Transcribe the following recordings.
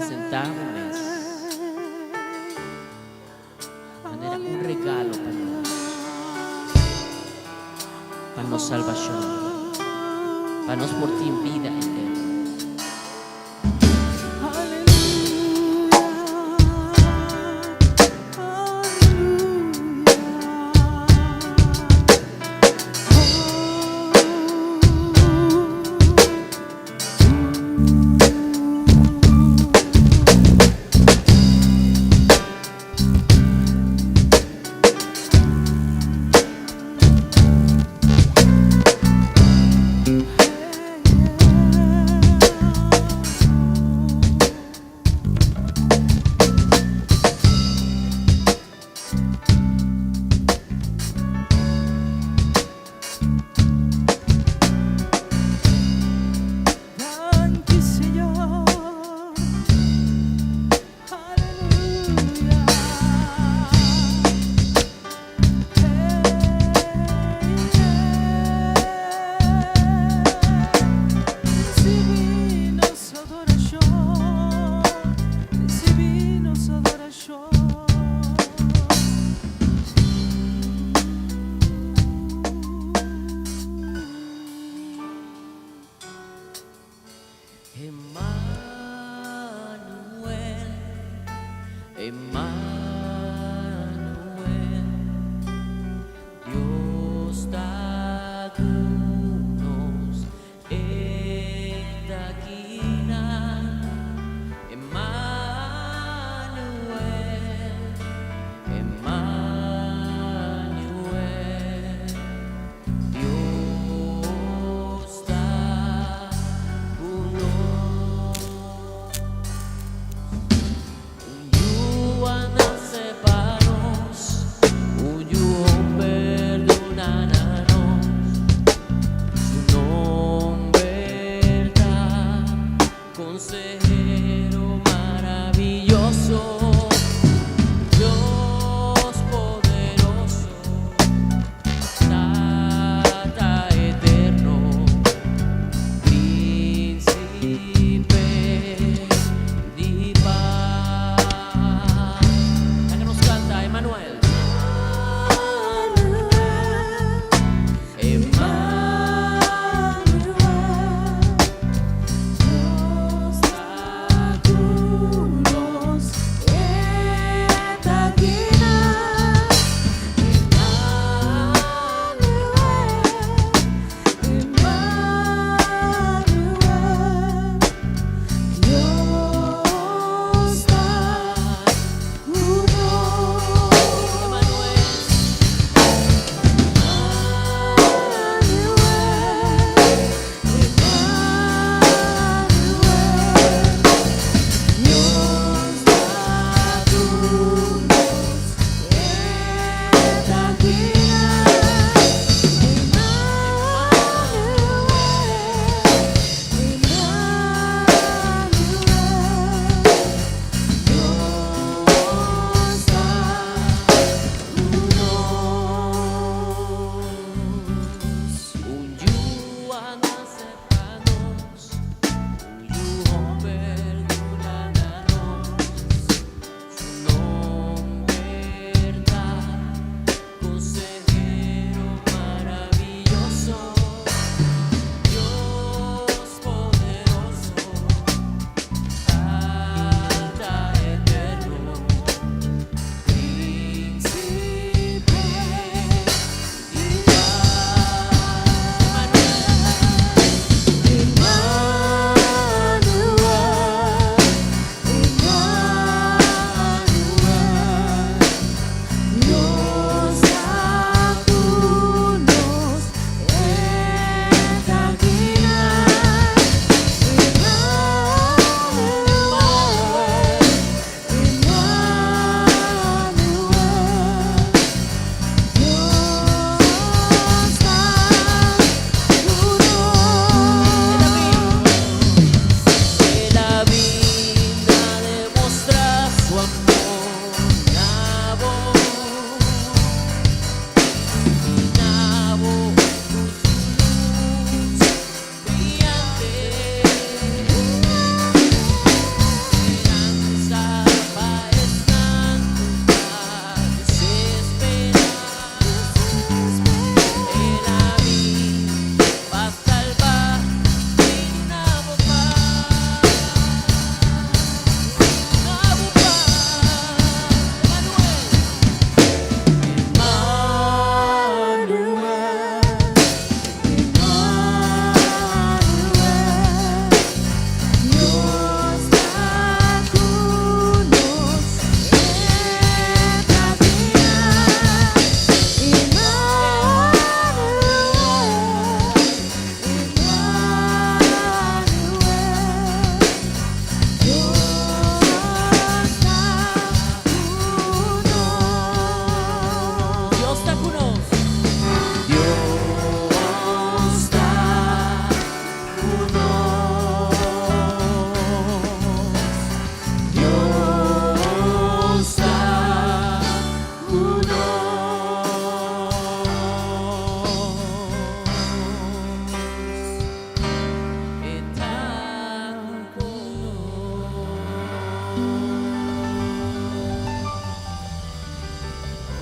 Presentá bo mes manera un regalo pa nos, pa nos salbashon, pa nos por tin bida eterno. Danki Señor. Aleluya. Recibi nos adoracion. Recibi nos adoracion. Emmanuel, Emmanuel, Dios ta ku nos, E ta akinan. Emmanuel, Emmanuel, Dios ta ku nos. Un yu a nase pa nos, un yu hòmber duná na nos. Su nòmber ta Konsehero Maravioso, Dios Poderoso, Tata Eterno, Prínsipe di Pas. Laga nos kanta, Emmanuel. Emmanuel, Dios ta ku nos.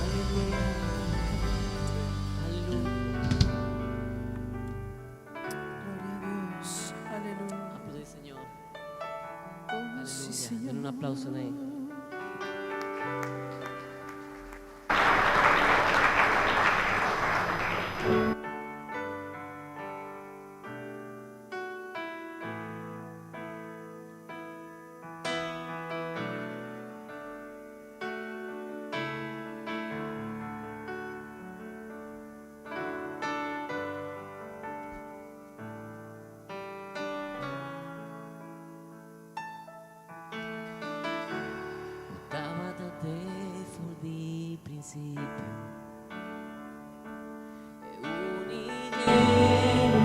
Aleluya. Aleluya. Gloria a Dios. Aleluya. Aplaudí, Señor. Oh, sí, Aleluya. Señor. Den un aplauso ahí. Tabata te for di principio. E unigeno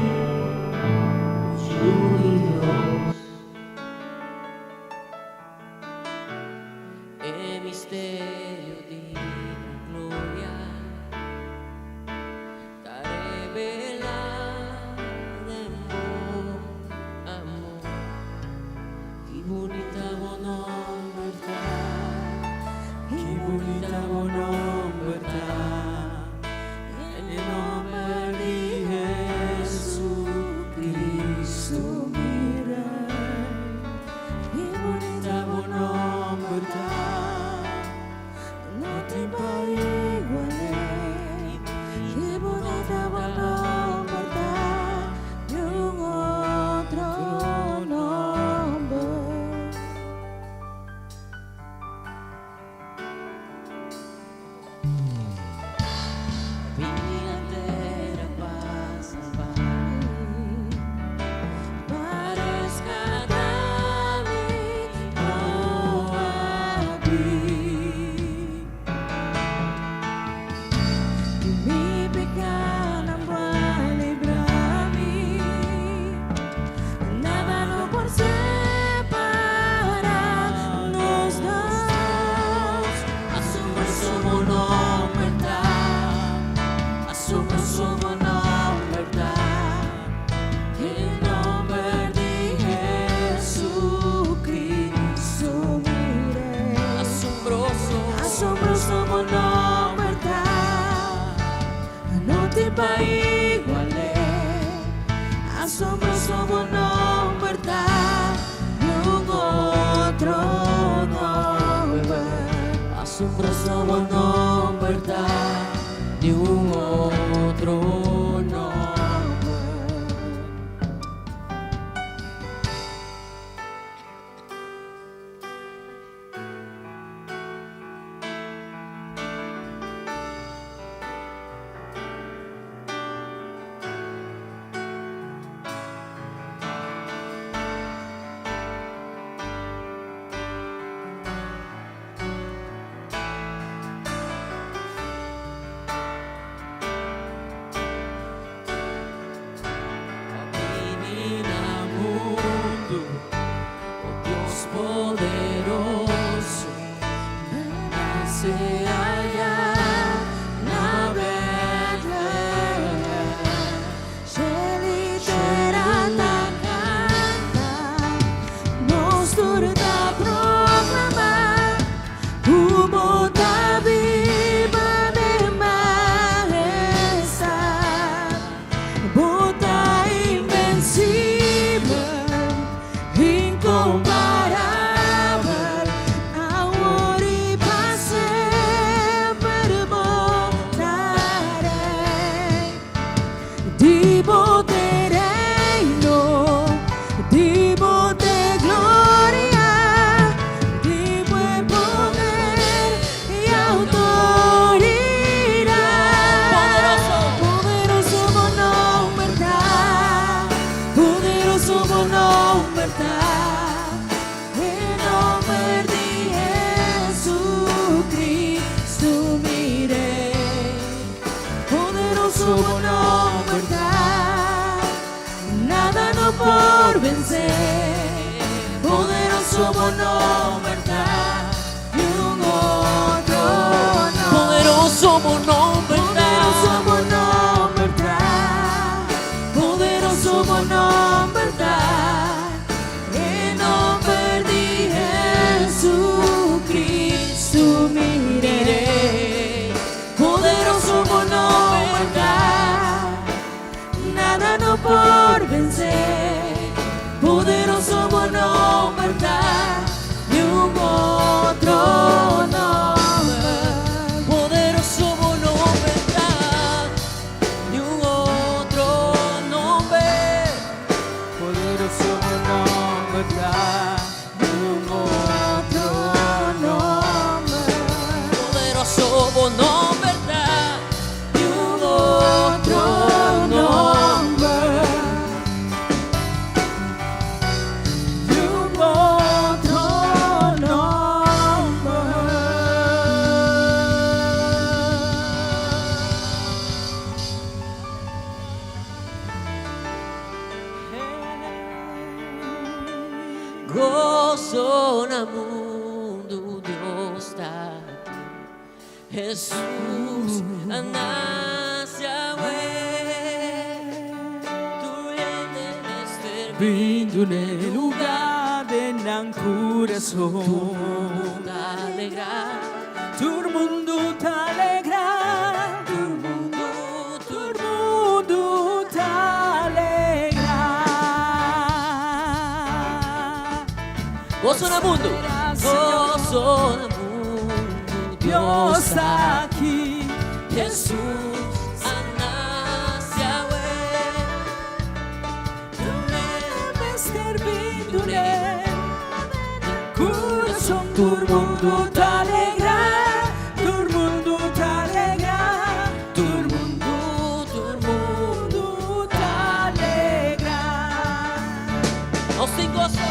Yu di Dios. E misterio di bo gloria ta revelá den bo amor. Ki bunita bo nòmber ta. Ki bunita bo nòmber ta. En e nòmber di Jesucristo, mi Rei. Ki bunita bo nòmber ta. No tin pa igual'é. Ki bunita bo nòmber ta. Niun otro nòmber. Bida entera pasa pa Pa reskatá mi bo a bin. Di mi pikánan bo a libra mi. Nada no por separá nos dos. Asombroso bo nòmber ta. Asombroso bo nòmber ta. En nòmber di Jesucristo, mi Rei. Asombroso. Asombroso bo nòmber ta. No tin pa igual'é. Asombroso bo nòmber ta. Niun otro nòmber. Asombroso bo nòmber ta. Niun otro nòmber. Bini na mundu, oh Dios poderoso, nase aya na Bètlehèm. Shelu i tera ta kanta, nos tur ta proklamá, ku bo ta biba den mahestat, bo ta invensibel, inkomparabel, awor i pa semper bo ta Rei. Di bo ta reino, di bo ta gloria, di bo ta poder i outoridat. Poderoso. Poderoso bo nòmber ta, poderoso bo nòmber ta, en nòmber di Jesucristo, mi Rei. Poderoso bo nòmber ta, nada no por vense. Poderoso bo nòmber ta, niun otro no. Poderoso bo nòmber ta. Poderoso bo nòmber ta, poderoso bo nòmber ta, en nòmber di Goso na mundu, Dios ta aki. Hesus a nase awe. Tur hende mester bin dun'é lugá den nan kurason. Tur mundu ta alegrá. Tur mundu ta alegrá. Tur mundu, tur Tur mundu ta alegrá. Goso na mundu. Goso na mundu. Dios ta aki. Hesus a nase awe. Tur hende mester bin dun'é kurason. Tur mundu ta alegrá. Tur mundu ta alegrá. Tur mundu, tur mundu mundu ta alegrá. Nos tin goso.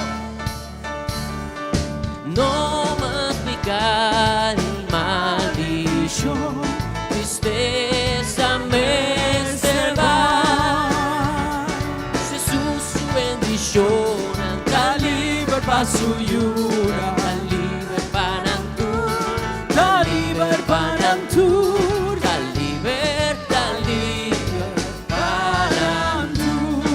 No mas piká ni maldishon, tristesa mester bai. Jesus su bendishonnan ta liber pa su yunan. Ta liber pa nan tur. Ta liber pa nan tur. Ta liber, ta liber pa nan tur.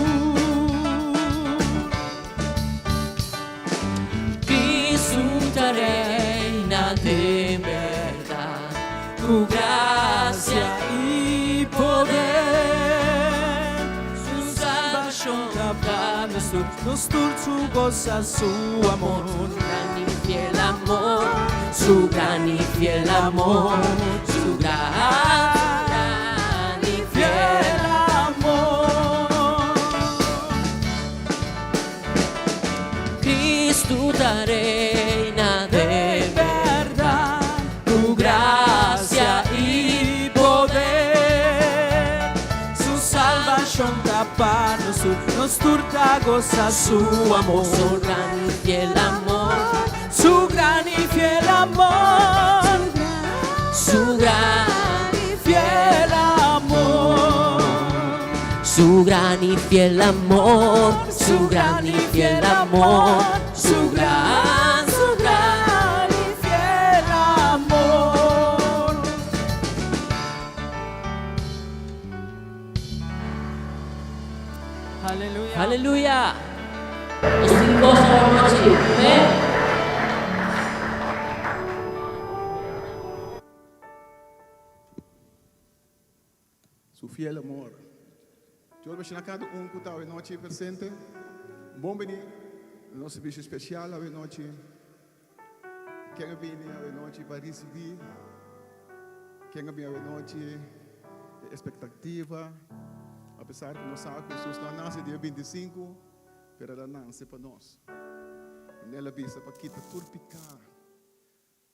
Kristu ta reina den bèrdat, ku grasia i poder. Su salbashon ta pa nos tur, nos tur su gosa su amor. Su gran i fiel amor, su gran i fiel amor, su gran, gran i fiel Fiel amor. Kristu ta reina den Den bèrdat, ku grasia i i poder. Su salbashon ta pa nos tur, nos tur ta gosa su amor. Su gran i fiel amor, Su gran i fiel amor. Su gran i fiel amor. Su gran i fiel amor, su gran i fiel amor, su gran, su gran i fiel amor. Aleluya. Aleluya. Nos tin goso anochi. Amén. Su fiel amor. Dios bendiciona cada un cu ta awe nochi presente. Bon bini na nos servicio especial awe nochi. Ken a bini awe nochi pa ricibi? Ken a bini awe nochi e expectativa? A pesar cu nos sa cu Jesus no a nace dia 25, pero el a nace pa nos. El a bisa pa kita tur pica.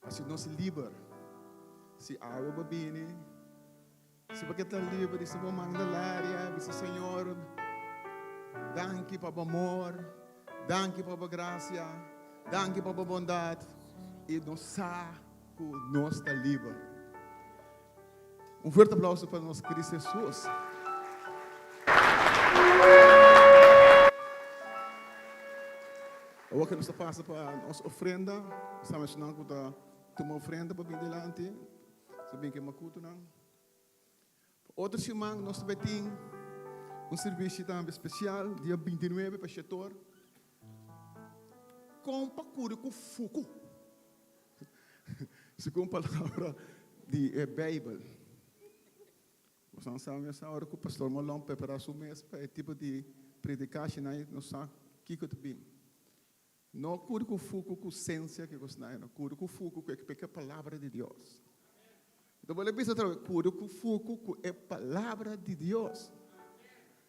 Hasi nos liber. Si awe bo bini, si bo ke ta liber i si bo manda laria, bisa Señor, danki pa bo amor, danki pa bo gracia, danki pa bo bondad, i nos sa ku nos ta liber. Un fuerte aplauso pa nos Cristo Jesus. Awor ke nos ta pasa pa nos ofrenda, nos ta menshoná ku ta tuma ofrenda pa bin dilanti, sa bin ke makutunan. Otro siman nos ta bai tin un sirbishi tambe spesial, dia 29 pa shetor. Kon pa kuri ku fuku? Segun palabra di e Beibel. Boso sa mesa ora ku Pastor Malon prepará su mes pa e tipo di predikashinan nos sa kiko ta bin. No kuri ku fuku ku sensia ke kosnan, no kuri ku fuku ku e palabra di Dios. Anto bo lo bisa otra vez, kuri ku fuku ku e palabra di Dios.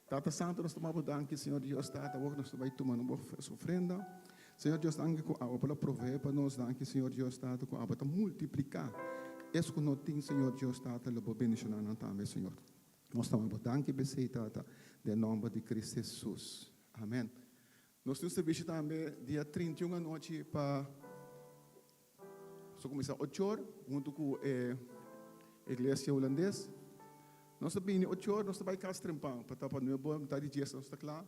Tata Santo, nos ta tuma bo danki, Señor Dios Tata, awor nos ta bai tuma bo ofrenda. Señor Dios, danki ku abo por a provee pa nos. Danki, Señor Dios Tata, ku abo ta multipliká es ku no tin, Señor Dios Tata, lo bo bendishoná nan tambe, Señor. Nos ta tuma bo danki p'esei, Tata, den nòmber di Cristo Jesus. Amen. Nos tin un servisio tambe dia 31 anochi pa So kuminsá ochor huntu ku e iglesia hulandes. Nos ta bini ochor, nos ta bai kas trempan pa ta pa nuebe ora, mitad di dies nos ta kla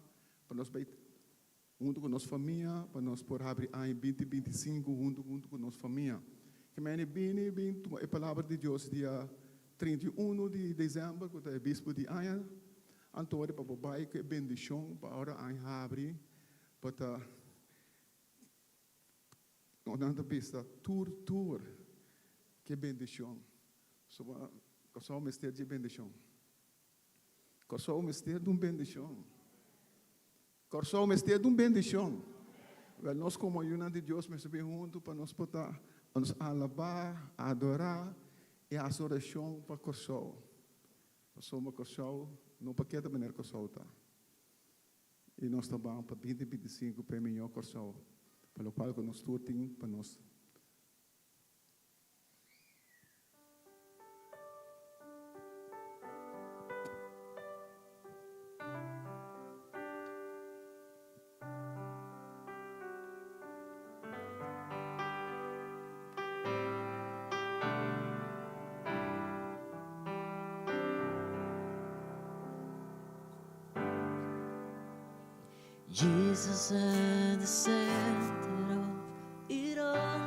pa nos bai. Huntu ku nos famia pa nos por habri aña 2025 huntu huntu ku nos famia. Ke mene bini bin tuma e palabra di Dios dia 31 di desèmber ku ta e bispu di aña anto pa bo bai ku e bendishon pa ora aña habri pa ta nan ta bisa tur tur ke bendishon. So Kòrsou mester di bendishon. Kòrsou mester di un bendishon. Kòrsou mester di un bendishon. Wèl, nos komo yunan di Dios mester bin huntu pa nos por ta, pa nos alabá, adorá i hasi orashon pa Kòrsou. Pasobra Kòrsou no por keda manera Kòrsou ta. I nos ta ban pa 2025 pa e mihó Kòrsou, pa lokual ku nos tur tin pa nos. Jesus at the center of it all.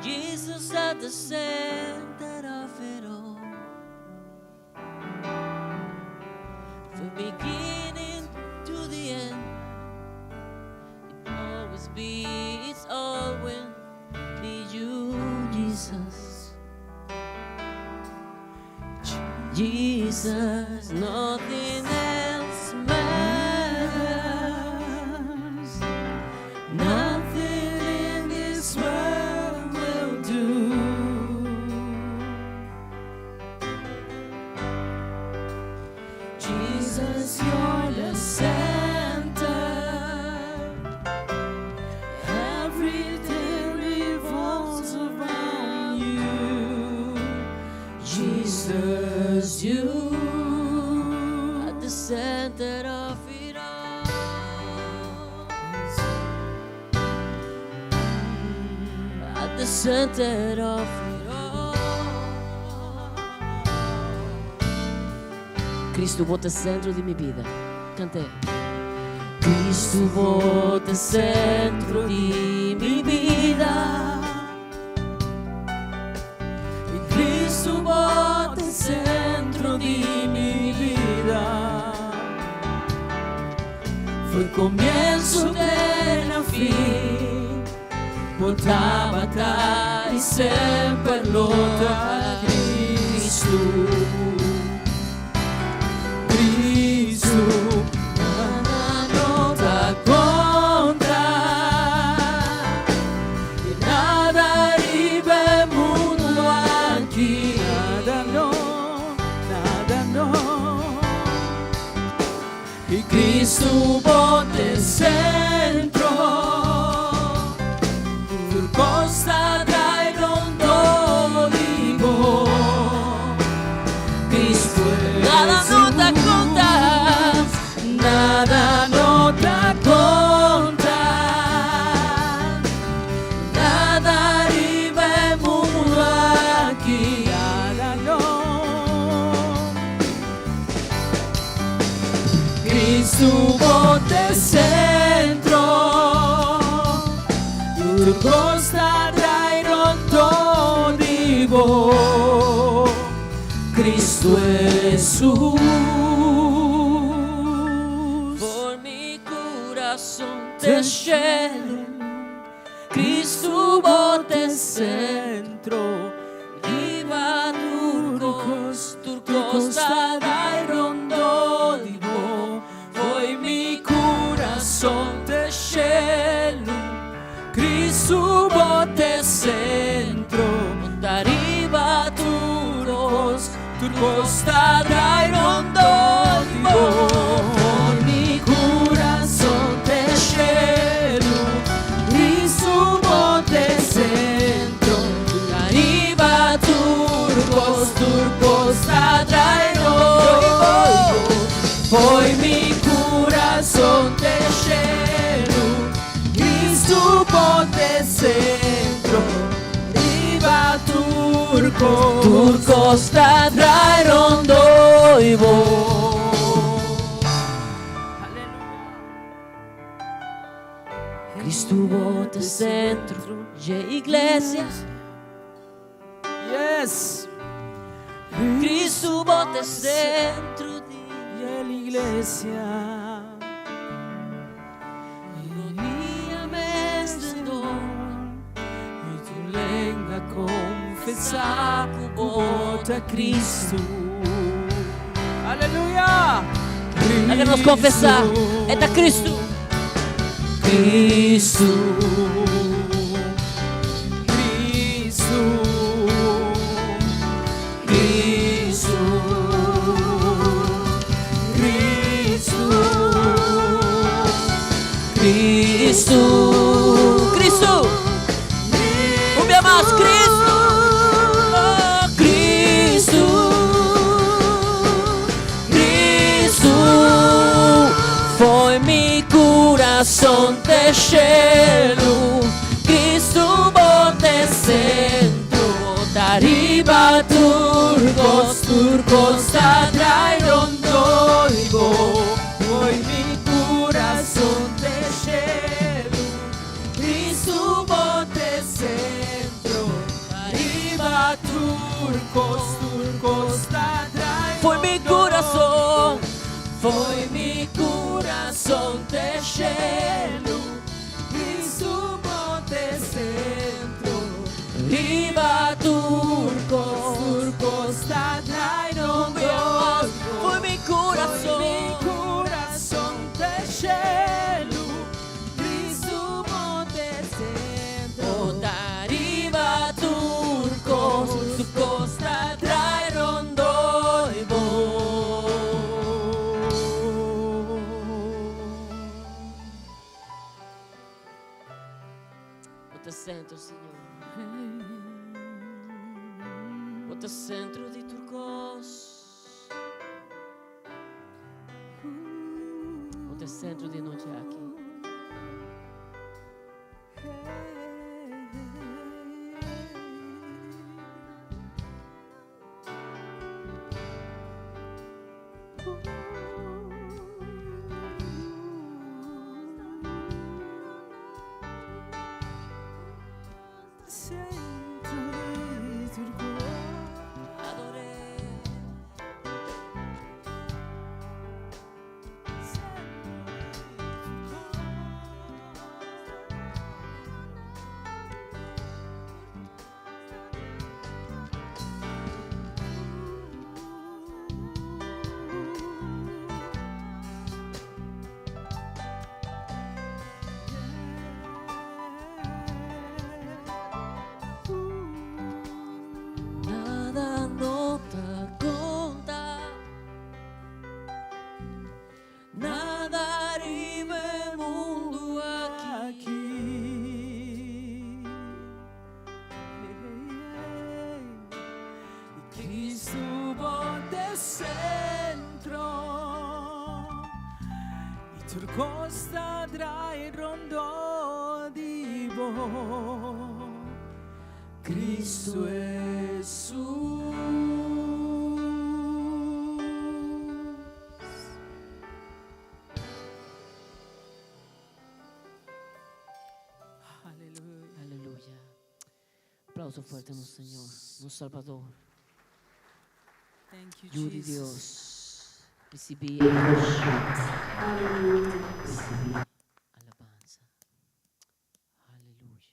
Jesus at the center of it all. From beginning to the end, it always be, it's always be you, Jesus. Jesus, nothing else matters. Nothing in this world will do. Jesus, you're the center. Everything revolves around you. Jesus, you at the center of it all. At the center of it all. Cristo, bo ta centro di mi bida. Cant'e. Cristo, bo ta centro di mi bida. Cristo, bo ta centro di mi bida. For comienzo te na fin. Bo tabata y semper lo ta Cristo. Cristo, nada no ta conta. Nada riba mundo aki. Nada no, nada no. Y Cristo bo ta centro. Tur cos ta draai rond di bo. Cristo, nada no ta conta. Nada no ta conta. Nada riba mundo aki. Nada no. Cristo bo ta centro. Tur cos ta draai rond di bo. Cristo Jesus. Por mi corazón te cielo. Cristo bo ta centro. Riba turcos, turcos ta rondo di bo. Foi mi corazón te cielo. Cristo bo ta centro. Riba turcos, turcos ta rondo di bo. Por mi corazón te cielo. Cristo bo ta centro. Riba turcos, turcos ta rondo. Foi mi corazón te cielo. Cristo bo ta centro. Riba turcos, turcos ta rondo di bo. Cristo bo ta centro dje iglesia. Yes. Cristo bo ta centro di iglesia. Rodia mester dobla Y tur lenga confesa cu bo ta Cristo. Aleluya. Laga nos confesa, e ta Cristo. Cristo. Cristo. Cristo. Cristo. Cristo. Cristo. Un bia mas, Cristo. Oh, Cristo. Cristo. Fo'i mi curason te shelu. Cristo bo t'e centro. Ta riba tur cos, tur cos ta drai rondo di bo. Fo'i mi curason te shelu. Cristo bo t'e centro. Riba tur cos, tur cos ta drai Fo'i mi curason, fo'i mi curason te shelu. Cristo bo t'e centro. Riba tur cos, Tur cos ta drai rondo. Fo'i mi curason, Mi curason te shelu. Cristo bo t'e centro. Ta riba tur cos, tur cos ta drai rondo di bo. Bo t'e centro, Señor. Bo t'e centro di tur cos. Bo t'e centro di e nochi aki. Centro di tur cos. Ador'e. Nada no ta conta. Nada riba e mundo aki. Aki. Cristo bo t'e centro. Y tur cos ta drai rondo di bo. Cristo Jesus. Aleluya. Aleluya. Aplauso fuerte na Señor, nos Salvador. Thank you, Yu di Jesus. Dios. Recibi adoracion. Recibi alabansa. Aleluya.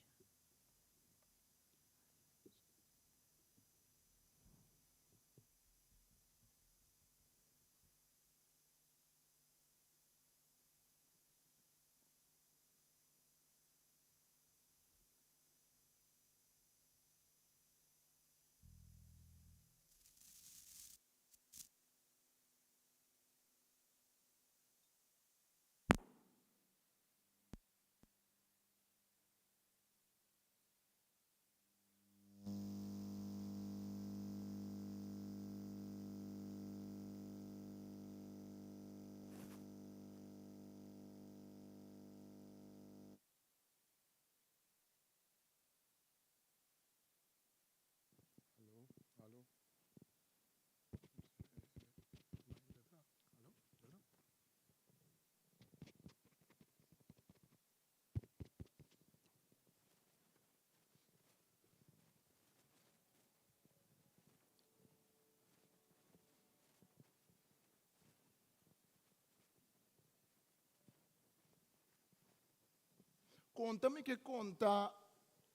Konta mi ke konta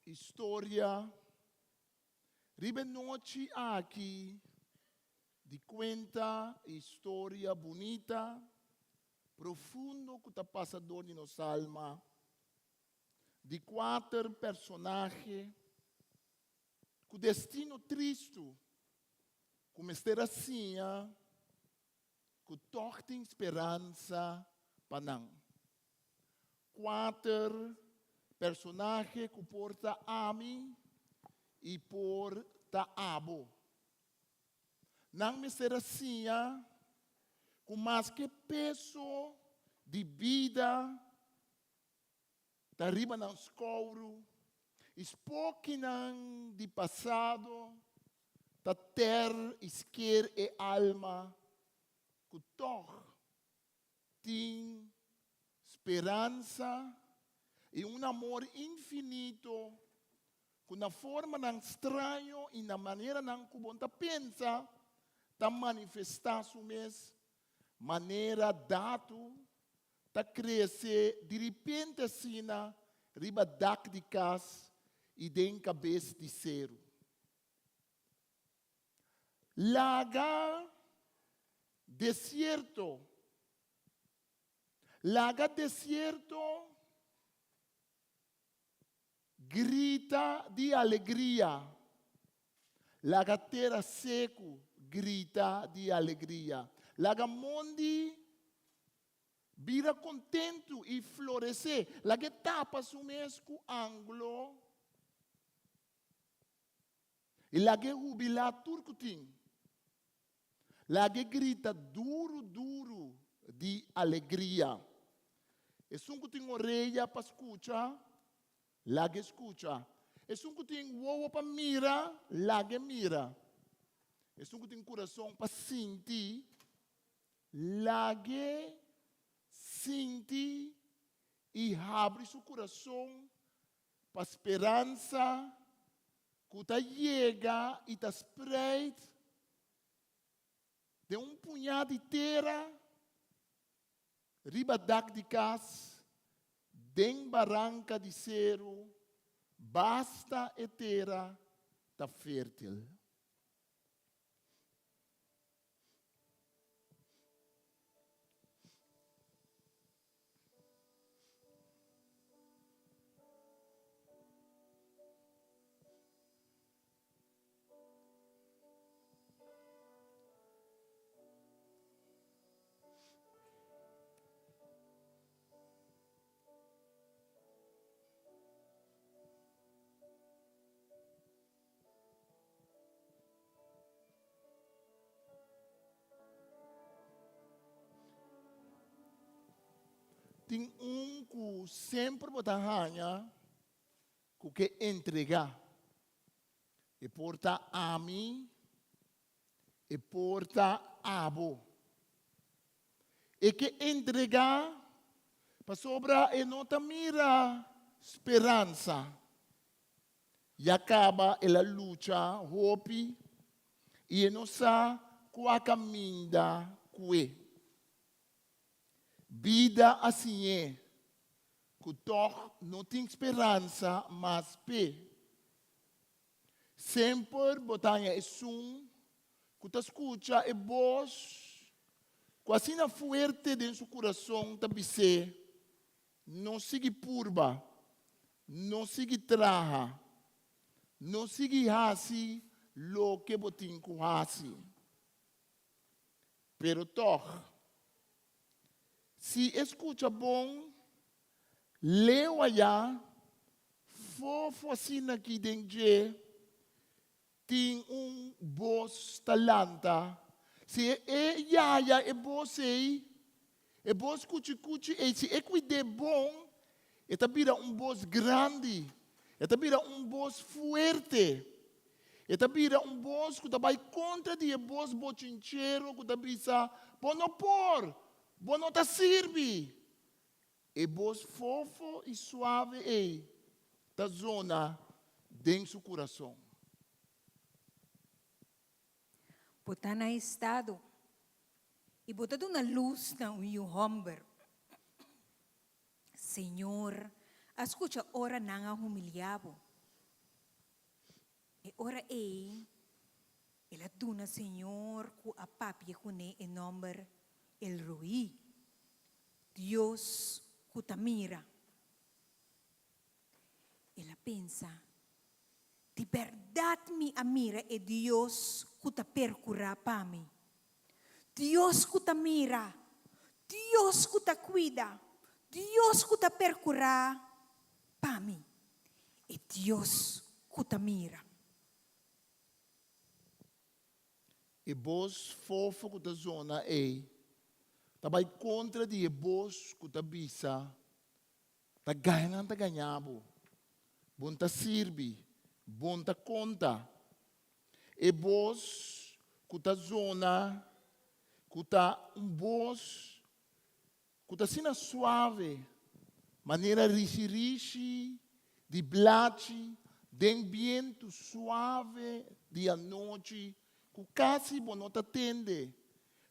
historia riba e nochi aki di kuenta historia bunita, profundo ku ta pasa dor di nos alma, di kuater personahe ku destino tristu ku mester a siña ku tòg tin speransa pa nan. Kuater personahe ku por ta ami i por ta abo. Nan mester a siña ku maske peso di bida ta riba nan skouru i spokinan di pasado ta ter i sker e alma ku tòg tin speransa i un amor infinito ku na formanan straño i na maneranan ku bo no ta pensa ta manifestá su mes manera datu ta krese diripente asina riba dak di kas i den kabes di seru. Laga desierto, laga desierto grita di alegria, laga tera seku grita di alegria, laga mondi bira kontentu i floresé, laga e tapa su mes ku anglo i laga e hubilá tur ku tin. Laga e grita duru duru di alegria. Esun ku tin oreya pa skucha, laga e skucha. Esun ku tin wowo pa mira, laga e mira. Esun ku tin kurason pa sinti, laga e sinti i habri su kurason pa speransa ku ta yega i ta spreid den un puñá di tera riba dak di kas, den baranka di seru, basta e tera ta fértil. Tin un ku semper bo ta haña ku ke entregá. E por ta ami, e por ta abo. E ke entregá pasobra e no ta mira speransa. Ya kaba el a lucha hopi i e no sa kua kaminda kue. Bida a siñ'é ku tòg no tin speransa mas p'e. Semper bo ta haña esun ku ta skucha e bos ku asina fuerte den su kurason ta bis'é, No sigui purba, no sigui traha, no sigui hasi loke bo tin ku hasi. Pero tòg, si e skucha bon, leu ayá, fofo asina aki den dje, tin un bos ta lanta. Si e yaya e bos ei, e bos kuchi kuchi ei, si e kuid'é bon, e ta bira un bos grandi, e ta bira un bos fuerte, e ta bira un bos ku ta bai kontra di e bos bochinchero ku ta bisa, Bo no por, bo no ta sirbi. E bos fofo i suave ei ta zona den su kurason. Bo ta na estado i bo ta duna lus na un yu hòmber. Señor A skucha ora nan a humiliá bo. E ora ei el a duna Señor ku a papia kuné e nòmber El Roí, Dios ku ta mira. El a pensa, Di bèrdat mi a mira e Dios ku ta perkurá pa mi. Dios ku ta mira, Dios ku ta kuida, Dios ku ta perkurá pa mi. E Dios ku ta mira. E bos fofo ku ta zona ei ta bai kontra di e bos ku ta bisa, Ta gaña nan ta gaña bo. Bon ta sirbi, bon ta konta. E bos ku ta zona, ku ta un bos ku ta asina suave, manera rishi-rishi di blachi den bientu suave di anochi ku kasi bo no ta tende,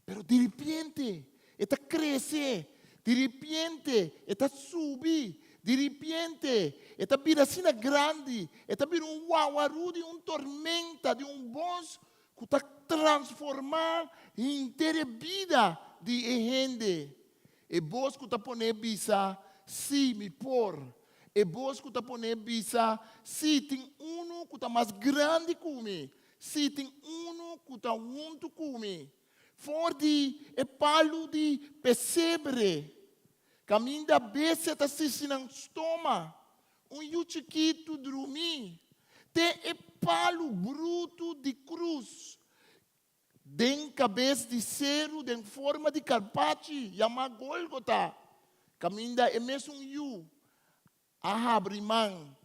pero diripiente e ta krese, diripiente e ta subi, diripiente e ta bira asina grandi, e ta bira un wawaru di un tormenta, di un bos ku ta transformá henter e bida di e hende. E bos ku ta pon'é bisa, Sí, mi por. E bos ku ta pon'é bisa, Sí, tin unu ku ta mas grandi ku mi. Sí, tin unu ku ta huntu ku mi. For di e palu di pesebre, kaminda bestia ta sisi nan stoma, un yu chikitu drumí, te e palu brutu di krus, den kabes di seru den forma di karpachi, yamá Gólgota, kaminda e mesun yu a habri man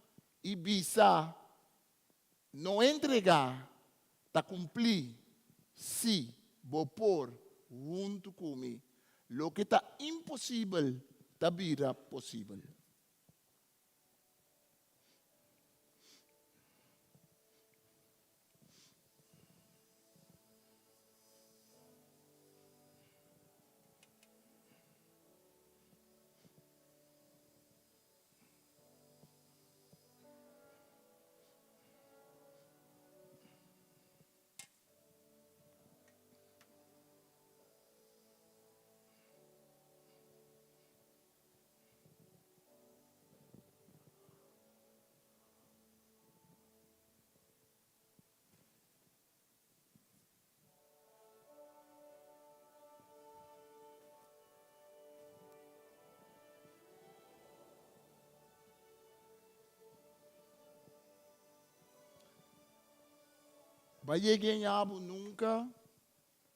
i bisa, No entregá, ta kumplí, sí, bo por, huntu ku mi. Loke ta imposibel ta bira posibel. Ba yega en abo nunka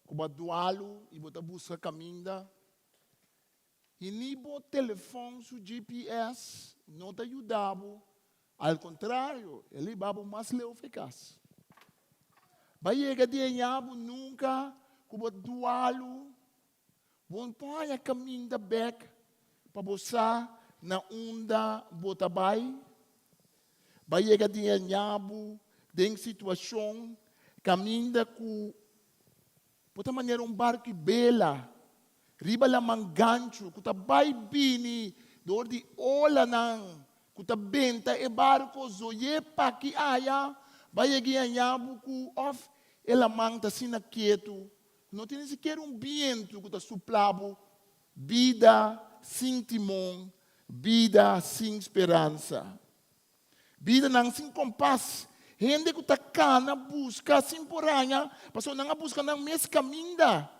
ku bo a dualu i bo ta buska kaminda i ni bo telefòn su GPS no ta yuda bo, al kontrario e liba bo mas leu for e kas. Ba yega di en abo nunka ku bo dualu, bo no por haña kaminda bèk pa bo sa na unda bo ta bai. Ba yega di en abo den situashon kaminda ku Bo ta manera un barku i bela riba laman ganchu ku ta bai bini dor di olanan ku ta benta e barko zoyé p'aki aya, bai yega i haña bo ku òf e laman ta asina ketu ku no tin ni sikiera un bientu ku ta supla bo. Bida sin timon, bida sin speransa. Bidanan sin kompas, hende ku ta kana buska sin por haña, pasobra nan a buska nan mes kaminda.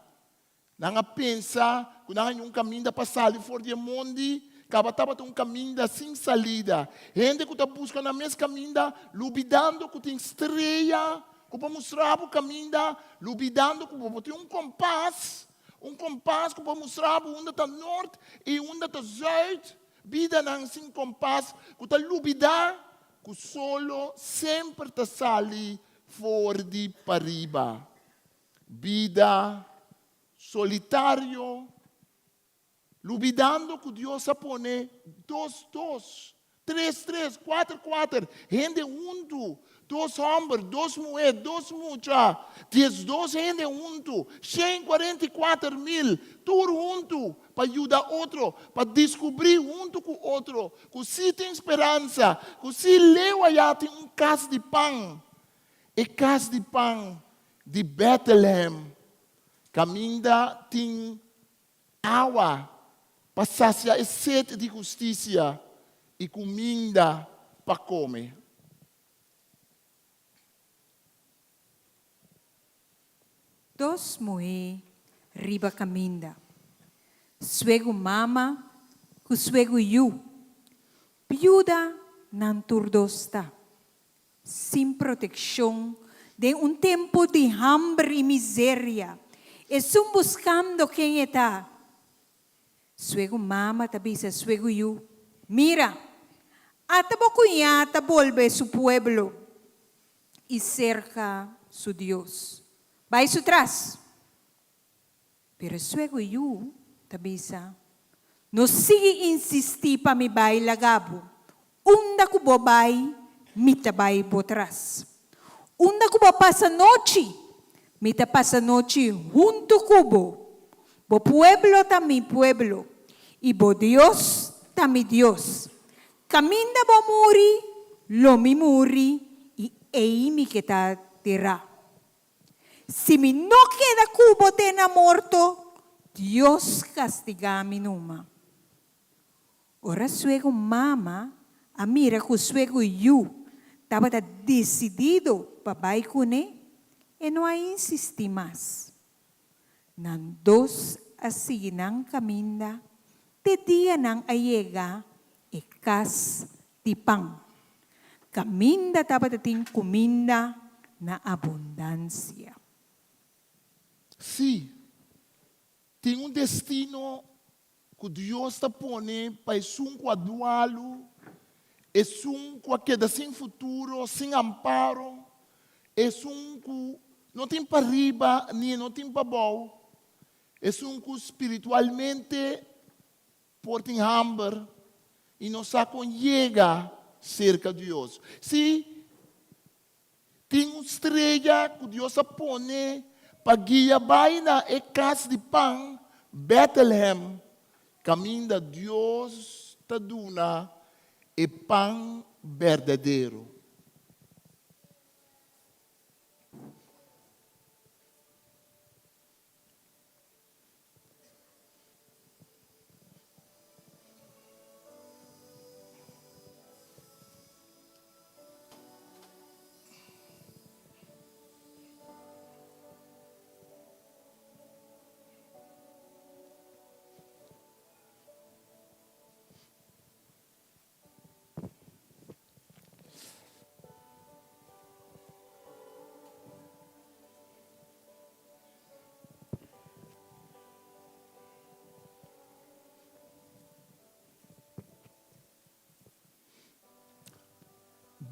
Nan a pensa ku nan haña un kaminda pa sali for di e mondi, kaba tabata un kaminda sin salida. Hende ku ta buska nan mes kaminda, lubidando ku tin strea ku por mustra bo kaminda, lubidando ku bo por tin un kompas, un kompas ku por mustra bo unda ta nort i unda ta zùit. Bidanan sin kompas ku ta lubidá ku solo semper ta sali for di pariba. Bida solitario, lubidando ku Dios a pone dos dos. Tres tres, kuater kuater, hende huntu, dos hòmber, dos muhé, dos mucha, diesdos hende huntu, 144.000, tur huntu pa yuda otro, pa diskubrí huntu ku otro ku sí tin speransa, ku sí leu ayá tin un kas di pan, e kas di pan di Bètlehèm, kaminda tin Awa pa sasia e set di hustisia i kuminda pa kome. Dos muhé riba kaminda, suegu mama ku suegu yu, biuda nan tur dos ta. Sin protekshon den un tempu di hamber i miseria, esun buskando ken e ta. Suegu mama ta bisa suegu yu, Mira, ata bo kuñá ta bolbe su pueblo i serka su Dios. Bai su tras. Pero suegu yu ta bisa, No sigui insistí pa mi bai laga bo. Unda ku bo bai, mi ta bai bo tras. Unda ku bo pasa nochi, mi ta pasa nochi huntu ku bo. Bo pueblo ta mi pueblo, i bo Dios ta mi Dios. Kaminda bo muri, lo mi muri, i ei mi ke ta derá. Si mi no keda ku bo te na morto, Dios kastigá mi numa. Ora suegu mama a mira ku suegu yu tabata desidido pa bai kuné, e no a insistí mas. Nan dos a sigui nan kaminda te dia nan a yega e kas di pan. Kaminda tabata tin kuminda na abundansia. Sí, tin un destino ku Dios ta pone pa esun ku a dualu, esun ku a keda sin futuro, sin amparo, esun ku no tin pa riba ni e no tin pa bou, esun ku spiritualmente Por tin hamber i no sa kon yega serka Dios. Sí, tin un streya ku Dios a pone pa guia bai na e kas di pan, Bètlehèm, kaminda Dios ta duna e pan berdadero.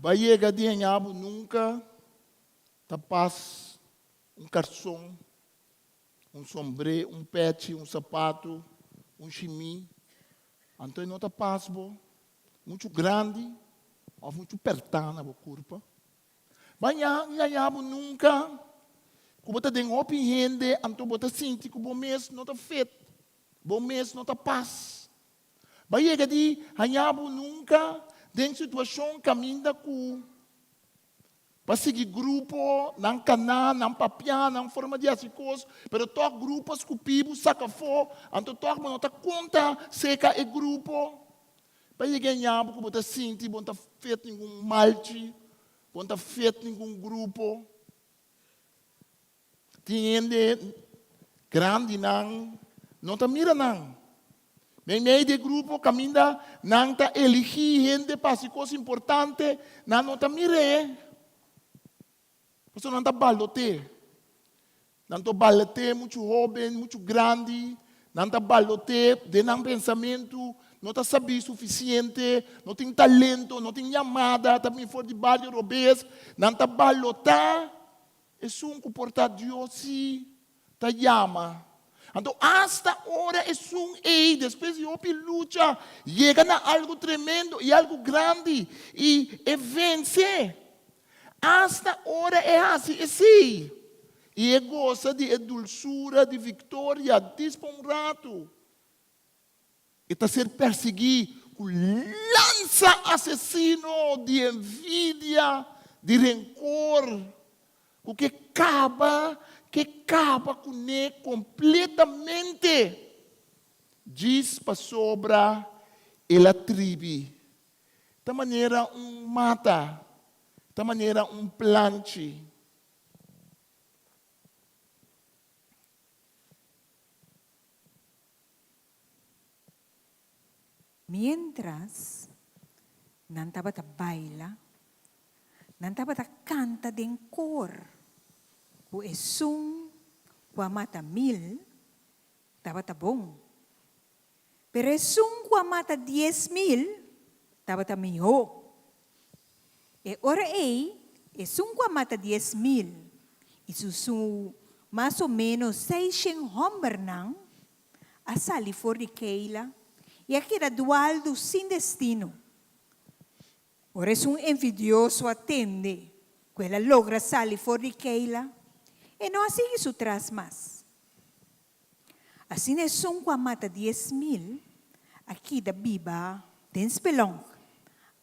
Ba yega di haña bo nunka ta pas un karson, un sombré, un pechi, un sapatu, un shimí. Anto e no ta pas bo muchu grandi òf muchu pèrtá na bo kurpa. Ba yaña bo nunka ku bo ta den hopi hende anto bo ta sinti ku bo mes no ta fit, bo mes no ta pas. Ba yega di haña bo nunka den situashon kaminda ku ba sigui grupo, nan kaná, nan papiá, nan forma di hasi kos, pero tòg grupo a skupi bo saka afó, anto tòg bo no ta konta seka e grupo. Pa yega e ñabu ku bo ta sinti bo no ta fet ningun malchi, bo no ta fet ningun grupo. Tin hende grandinan no ta mira nan. Meimei di e grupo kaminda nan ta eligí hende pa hasi kos importante, nan no ta mir'é. Pasobra nan ta baloté. Nan ta baloté muchu hóben, muchu grandi. Nan ta baloté den nan pensamentu, no ta sabí sufisiente, no tin talento, no tin yamada, ta bini for di bario robes. Nan ta balotá esun ku por ta Dios sí ta yama. Anto asta ora esun ei, despues di hopi lucha, yega na algu tremendo i algu grandi i e vense. Asta ora e hasi esei i e gosa di e dulsura di viktoria dis pa un ratu, e ta ser persiguí ku lansa asesino di envidia, di renkor, ku ke kaba, ke kaba kuné kompletamente, djis pasobra el a tribi. Ta manera un mata, ta manera un planchi. Miéntras nan tabata baila, nan tabata kanta den kor ku esun ku a mata mil tabata bon, pero esun ku a mata 10,000 tabata mihó. E ora ei, esun ku a mata 10,000 i su su mas o ménos seishen hòmbernan a sali for di Keila i a keda dualdu sin destino. Ora esun envidioso a tende ku el a logra sali for di Keila, e no a sigui su tras mas. Asina esun ku a mata 10,000 a keda biba den spelonk,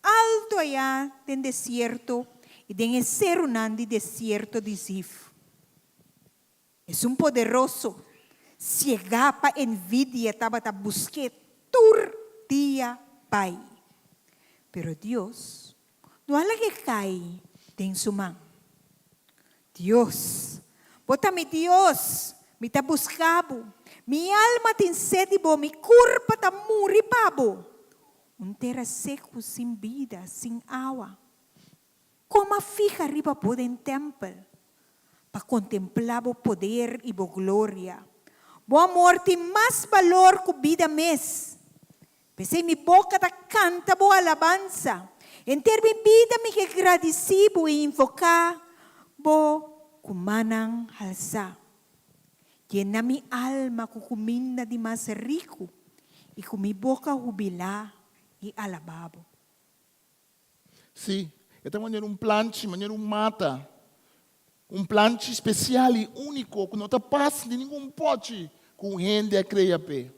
alto ayá den desierto i den e serunan di desierto di Zif. Esun poderoso, siegá pa envidia tabata busk'é tur dia bai. Pero Dios no a lag'é kai den su man. Dios, bo ta mi Dios, mi ta buska bo. Mi alma tin sed di bo, mi kurpa ta muri pa bo. Un tera seku sin bida, sin awa. Kon a fiha riba bo den tèmpel pa kontemplá bo poder i bo gloria? Bo amor tin mas balor ku bida mes. P'esei mi boka ta kanta bo alabansa. Henter mi bida mi ke gradisí bo i invoká bo ku mannan halsá. Yena mi alma ku kuminda di mas riku i ku mi boka hubilá i alabá bo. Sí, e ta manera un planchi, manera un mata. Un planchi spesial i úniko ku no ta pas den ningun pòchi ku un hende a krea p'e.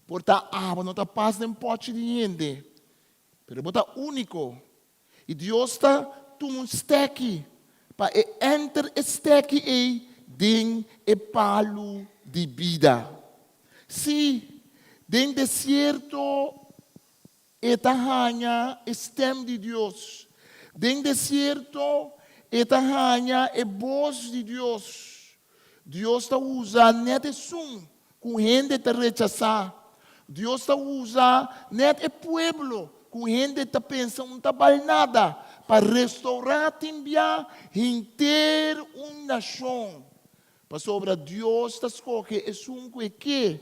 Por ta abo no ta pas den pòchi di hende, pero bo ta úniko. I Dios ta tuma un stèki pa e enter e stèki ei den e palu di bida. Sí, den desierto E ta haña e stèm di Dios. Den desierto e ta haña e bos di Dios. Dios ta usa nèt esun ku hende ta rechasá. Dios ta usa nèt e pueblo ku hende ta pensa un ta bal nada pa restourá tin bia henter un nashon. Pasobra Dios ta skohe esun ku e ke,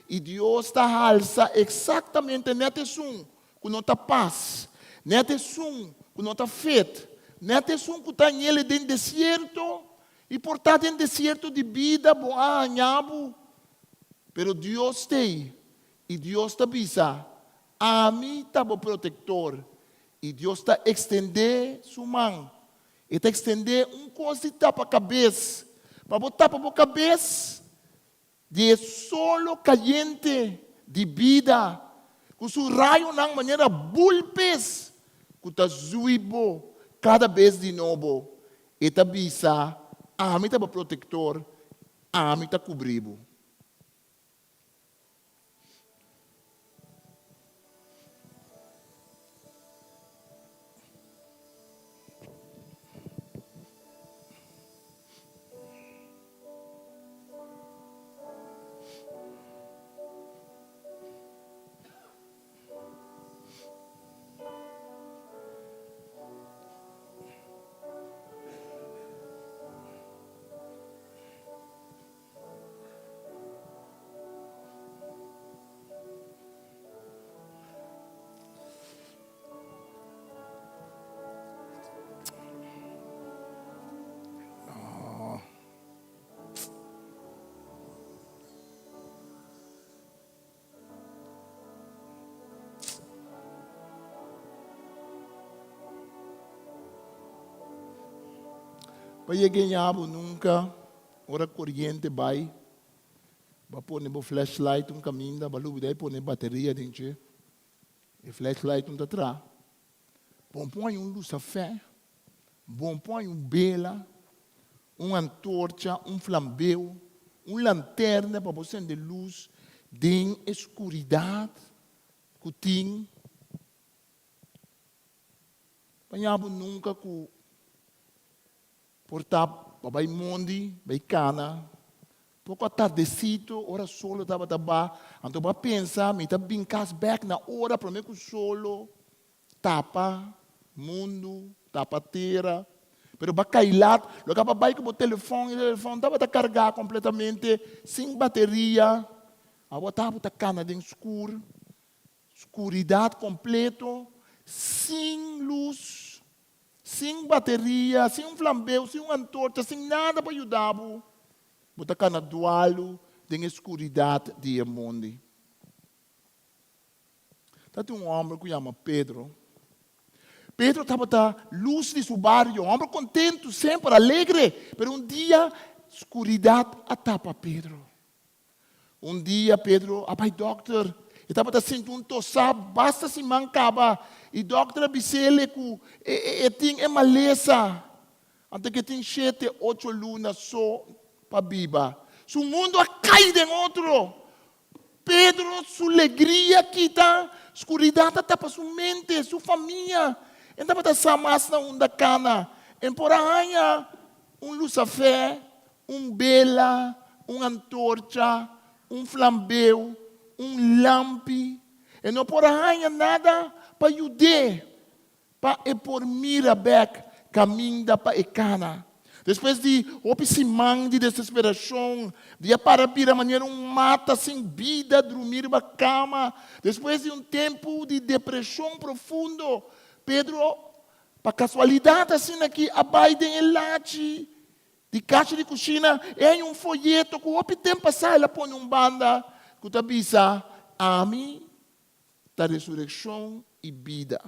i Dios ta halsa eksaktamente nèt esun ku no ta pas, nèt esun ku no ta fet, nèt esun ku ta hañ'el den desierto, i por ta den desierto di bida bo a haña bo. Pero Dios t'ei, i Dios ta bisa, Ami ta bo protektor, i Dios ta ekstendé su man. E ta ekstendé un kos di tapa kabes, pa bo tapa bo kabes di e solo kayente di bida, ku su rayonan manera bulpes ku ta zui bo kada bes di nobo. E ta bisa, Ami ta bo protektor, ami ta kubri bo. Pa yega ña bo nunka ora koriente bai, bo a pone bo flashlight un kaminda, bo a lubida di pone bateria den dje. E flashlight no ta traha. Bon pon un lusafè, bon pon un bela, un antorcha, un flambeu, un lanterna pa bo sende lus den e skuridat ku tin. Paña bo nunka ku por ta pa bai mondi, bai kana. Poko atardesito, ora solo tabata ba, anto bo a pensa, mi ta bin kas bèk na ora promé ku solo tapa mundu, tapa tera. Pero bo a kai lat, lo kaba bai ku bo telefòn, i telefòn tabata kargá kompletamente, sin bateria. Awor ta bo ta kana den skur. Skuridat kompleto, sin lus, sin bateria, sin un flambeu, sin un antorcha, sin nada pa yuda bo, bo ta kana dualu den e skuridat di e mondi. Tabatin un hòmber ku yama Pedro. Pedro tabata lus di su bario, hòmber kontentu, semper alegre, pero un dia skuridat a tapa Pedro. Un dia Pedro a bai dòkter. E tabata sinti un tosá basta siman kaba i dòkter a bis'el ku e tin e malesa. Anto ku e tin shete, ocho luna so pa biba. Su mundu a kai den otro. Pedro su legria kita, skuridat a tapa su mente, su famia. E tabata sa mas na unda kana. E por a haña un lusafè Un bela, un antorcha, un flambeu, un lampi. E no por a haña nada pa yud'é pa e por mira bèk kaminda pa e kana. Despues di hopi siman di desesperashon, di a para bira manera un mata sin bida drumí riba kama, despues di un tempu di depreshon profundo, Pedro, pa kasualidat asin'aki, a bai den e lachi Di kashi di kushina e haña un foyeto ku hopi tempu pasá el a pone un banda ku ta bisa, Ami ta resurekshon i bida.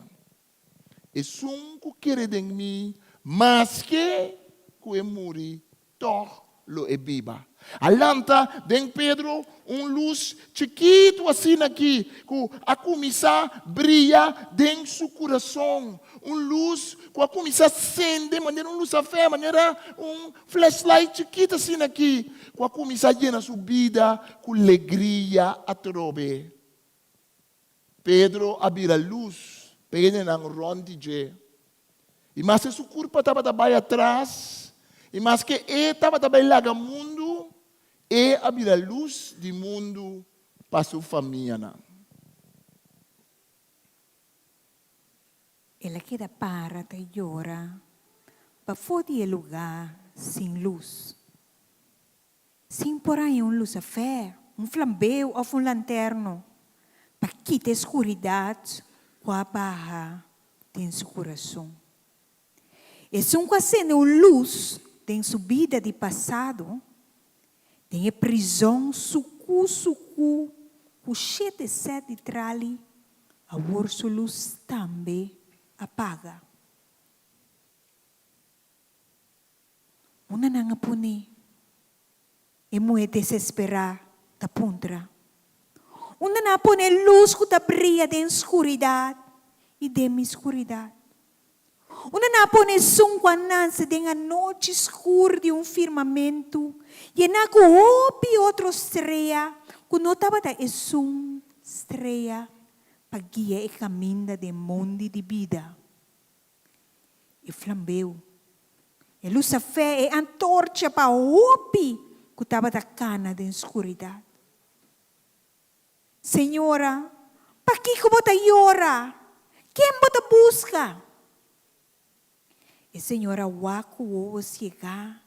Esun ku kere den mi, maske ku e muri, tòg lo e biba. A lanta den Pedro un lus chikitu asina aki ku a kuminsá bria den su kurason, un lus ku a kuminsá sende manera un lusafè, manera un flashlight chikitu asina aki ku a kuminsá yena su bida ku legria atrobe. Pedro a bira lus pa e hendenan rònt di dje. I maske su kurpa tabata bai atras, i maske e tabata bai laga mundu, e a bira lus di mundu pa su famianan. El a keda para ta yora pafó di e lugá sin lus. Sin por haña un lusafè, un flambeu òf un lanterno pa kita e skuridat ku a baha den su kurason. Esun ku a sende un lus den su bida di pasado, den e prizòn sukú sukú ku shete sèt di trali, awor su lus tambe a paga. Unda nan a pone? E muhé desesperá ta puntra. Unda nan a pone e lus ku ta bria den skuridat i den mi skuridat? Unda nan a pone esun ku a nanse den anochi skur di un firmamentu yená ku hopi otro strea ku no tabata esun strea pa guia e kaminda den mondi di bida? E flambeu, e lusafè, e antorcha pa hopi ku tabata kana den skuridat. Señora, pakiko bo ta yora? Ken bo ta buska? E señora wak ku wowo siegá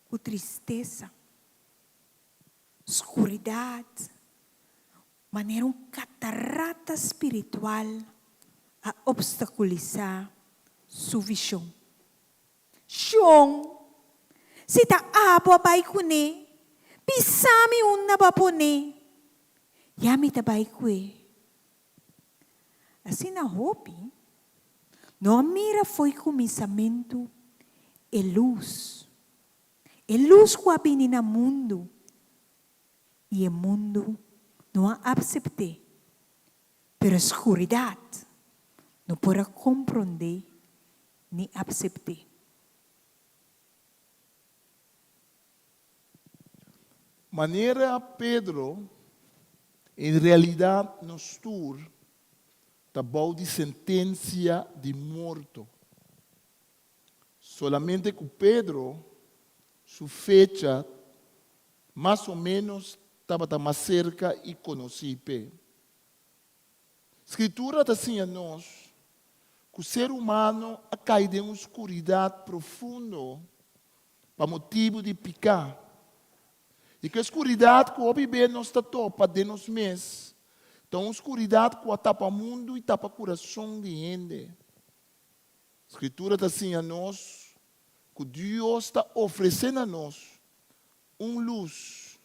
ku tristesa. Skuridat, manera un katarata spiritual a opstakulisá su vishon. Shon, si ta abo a bai kuné, bisa mi unda bo a pon'é, ya mi ta bai ku'é. Asina hopi no a mira fo'i kuminsamentu. E lus. E lus ku a bini na mundu, i e mundu no a apsept'é, pero skuridat no por a komprondé ni apsept'é. Manera Pedro, en realidat nos tur ta bou di sentensia di morto. Solamente ku Pedro su fecha mas o ménos tabata mas serka i konosí p'e. Skritura ta siña nos ku ser humano a kai den un skuridat profundo pa motibu di piká. I ku e skuridat ku hopi be nos ta topa den nos mes ta un skuridat ku a tapa mundu i tapa kurason di hende. Skritura ta siña nos ku Dios ta ofresé na nos un lus,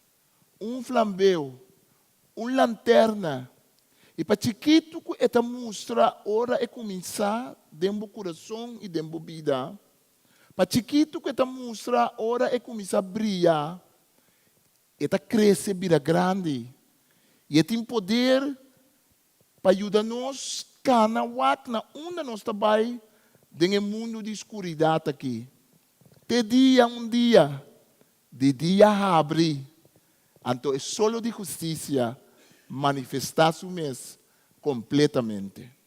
un flambeu, un lanterna, i pa chikitu ku e ta mustra ora e kuminsá den bo kurason i den bo bida, pa chikitu ku e ta mustra ora e kuminsá bria, e ta krese bira grandi i e tin poder pa yuda nos kana wak na unda nos ta bai den e mundu di skuridat aki. Te dia un dia, di dia habri, anto e solo di hustisia manifestá su mes kompletamente.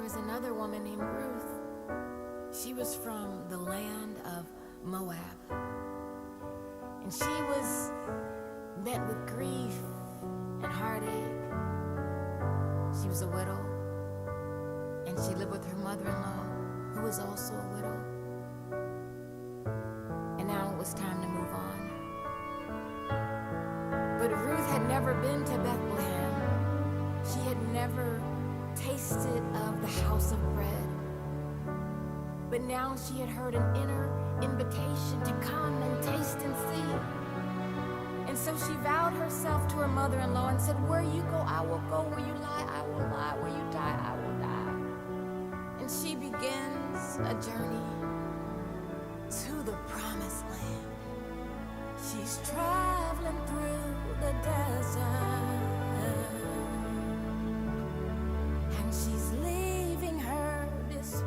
was another woman named Ruth. She was from the land of Moab. And she was met with grief and heartache. She was a widow. And she lived with her mother in law, who was also a widow. And now it was time to move on. But Ruth had never been to Bethlehem. She had never tasted of the house of bread. But now she had heard an inner invitation to come and taste and see. And so she vowed herself to her mother in law and said, Where you go, I will go. Where you lie, I will lie. Where you die, I will die. And she begins a journey to the promised land. She's traveling through the desert. And she's leaving her despair.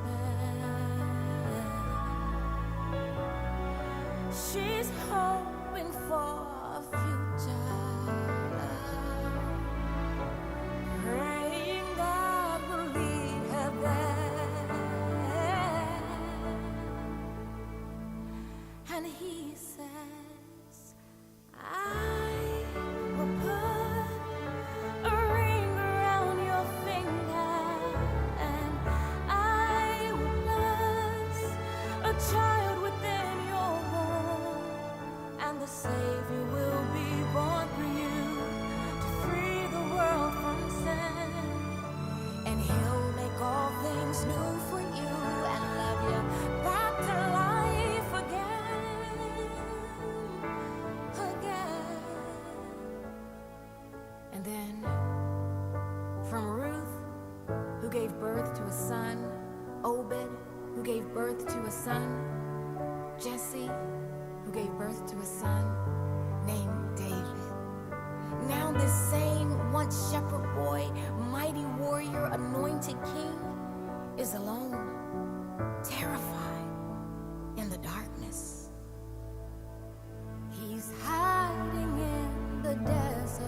She's hoping for a future. Praying God will lead her there. And he says, I will put a ring around your finger, and I will bless a child within your womb, and the Savior will be born through you to free the world from sin. And he'll make all things new for you and love you back to life again. Again. And then from Ruth, who gave birth to a son, Obed, who gave birth to a son, Jesse, who gave birth to a son named David. Now, this same once shepherd boy, mighty warrior, anointed king, is alone, terrified in the darkness. He's hiding in the desert.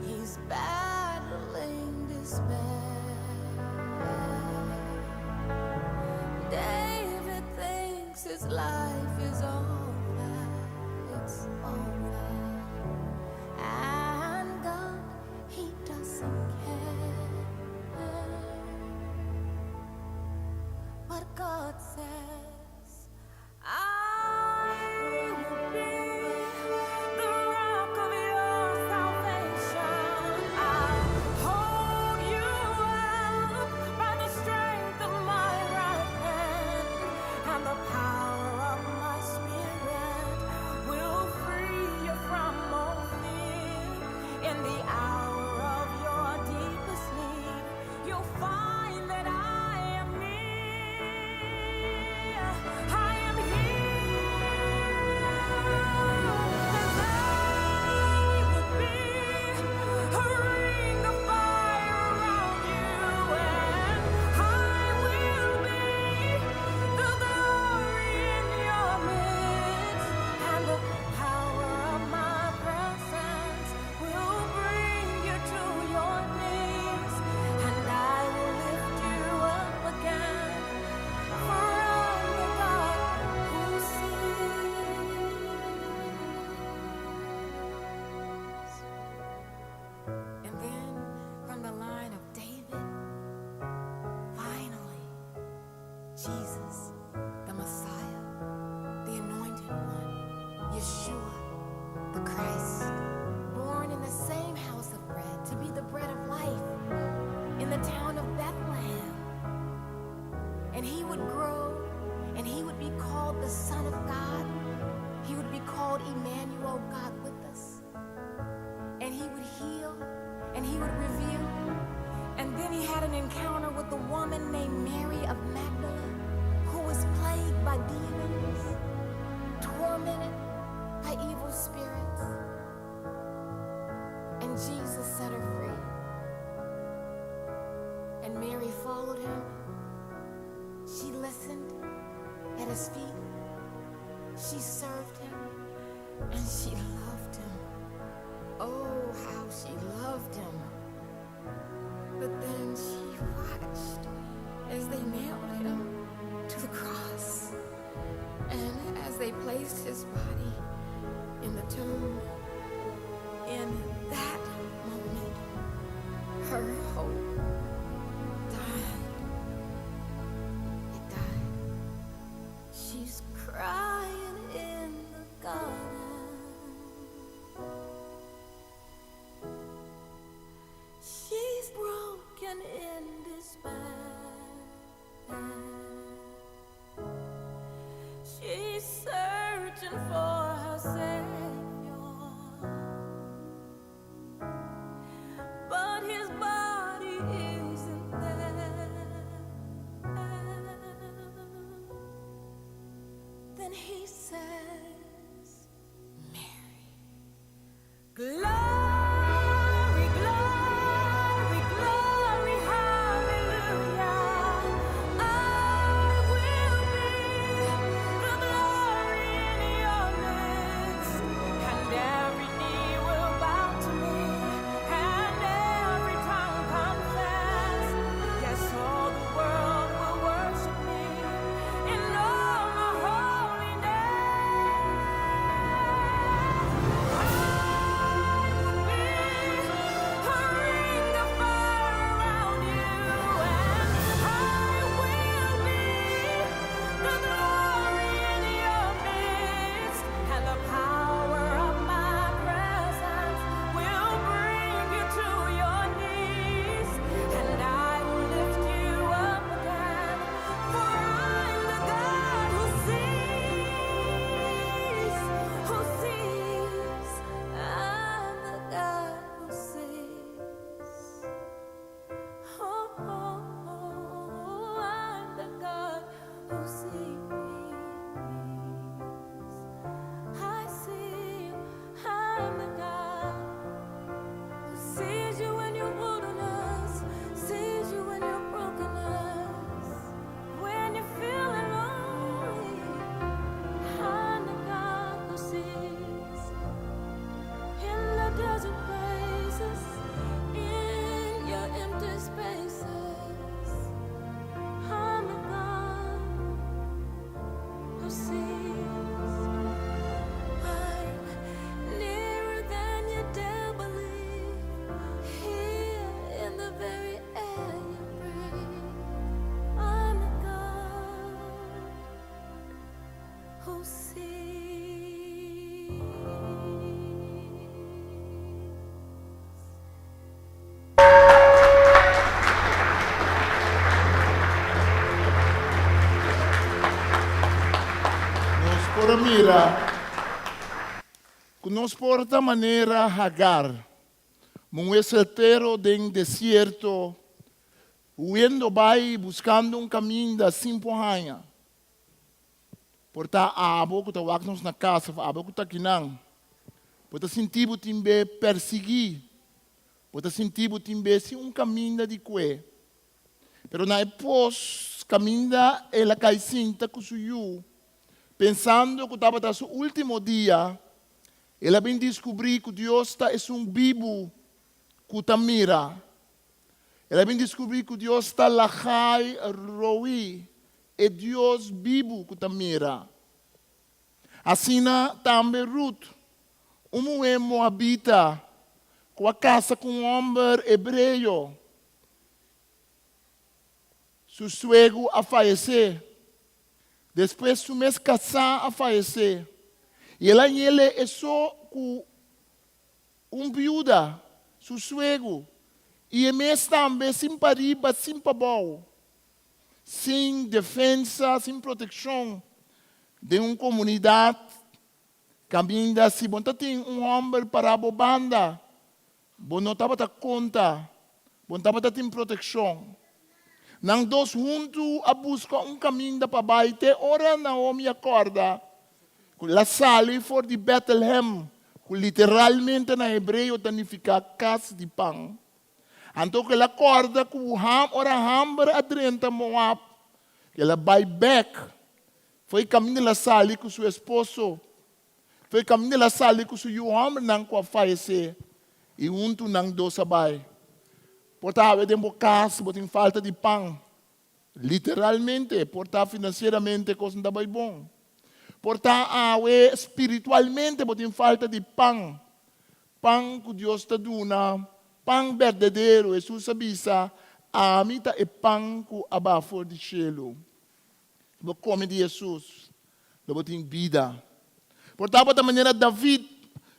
He's battling despair. David thinks his life is over. It's over. And God, he doesn't care. But God says, I will be the rock of your salvation. I'll hold you up by the strength of my right hand, and the power of my spirit will free you from all fear. In the hour of your deepest need, you'll find that I am near. I am here. 'Cause I will be a ring of fire around you, and I will be the glory in your midst, and the power of my presence will bring you to your knees, and I will lift you up again. For I'm the God who sees. And then from the line of David, finally, Jesus, the Messiah, the Anointed One, Yeshua, the Christ, born in the same house of bread to be the bread of life in the town of Bethlehem. And he would grow and he would be called the Son of God. He would be called Emmanuel, God with us. And he would heal and he would reveal. And then he had an encounter with a woman named Mary of Magdala who was plagued by demons, tormented by evil spirits. And Jesus set her free. And Mary followed him. She listened at his feet. She served him and she loved him. Oh, how she loved him. mira ku nos por ta manera Hagar, muhé soltero den desierto, huyendo bai buskando un kaminda sin por haña. Por ta abo ku ta wak nos na kas òf abo ku ta akinan, bo ta sinti bo tin be persiguí, bo ta sinti bo tin be sin un kaminda di kue. Pero na e pos kaminda el a kai sinta ku su yu, pensando ku tabata su último dia, el a bin diskubrí ku Dios ta esun bibu ku ta mira. El a bin diskubrí ku Dios ta Lachai Roi, e Dios bibu ku ta mira. Asina tambe Rut, un muhé moabita ku a kasa ku un hòmber hebreo, Su suegu a fayesé. Despues su mes kasá a fayesé. I el a ñele e so ku un biuda, su suegu, i e mes tambe sin pariba sin pabou, sin defensa, sin protekshon den un komunidat kaminda si bo ta tin un hòmber pará bo banda, Bo no tabata konta, bo no tabata tin protekshon. Nan dos huntu a buska un kaminda pa bai te ora Naomi a kòrda ku el a sali for di Bètlehèm, ku literalmente na hebreo ta nifiká kas di pan. Anto ku el a kòrda ku ora hamber a drenta Moab, el a bai bèk. Foi kaminda el a sali ku su esposo. Fe kaminda el a sali ku su yu hòmbernan ku a fayesé, i huntu nan dos a bai. Por ta awe den bo kas bo tin falta di pan, literalmente, por ta finansieramente kos no ta bai bon. Por ta awe spiritualmente bo tin falta di pan, pan ku Dios ta duna, pan berdadero. Hesus a bisa, Ami ta e pan ku a baha for di shelu. Bo kome di Hesus, lo bo tin bida. Por tabata manera David,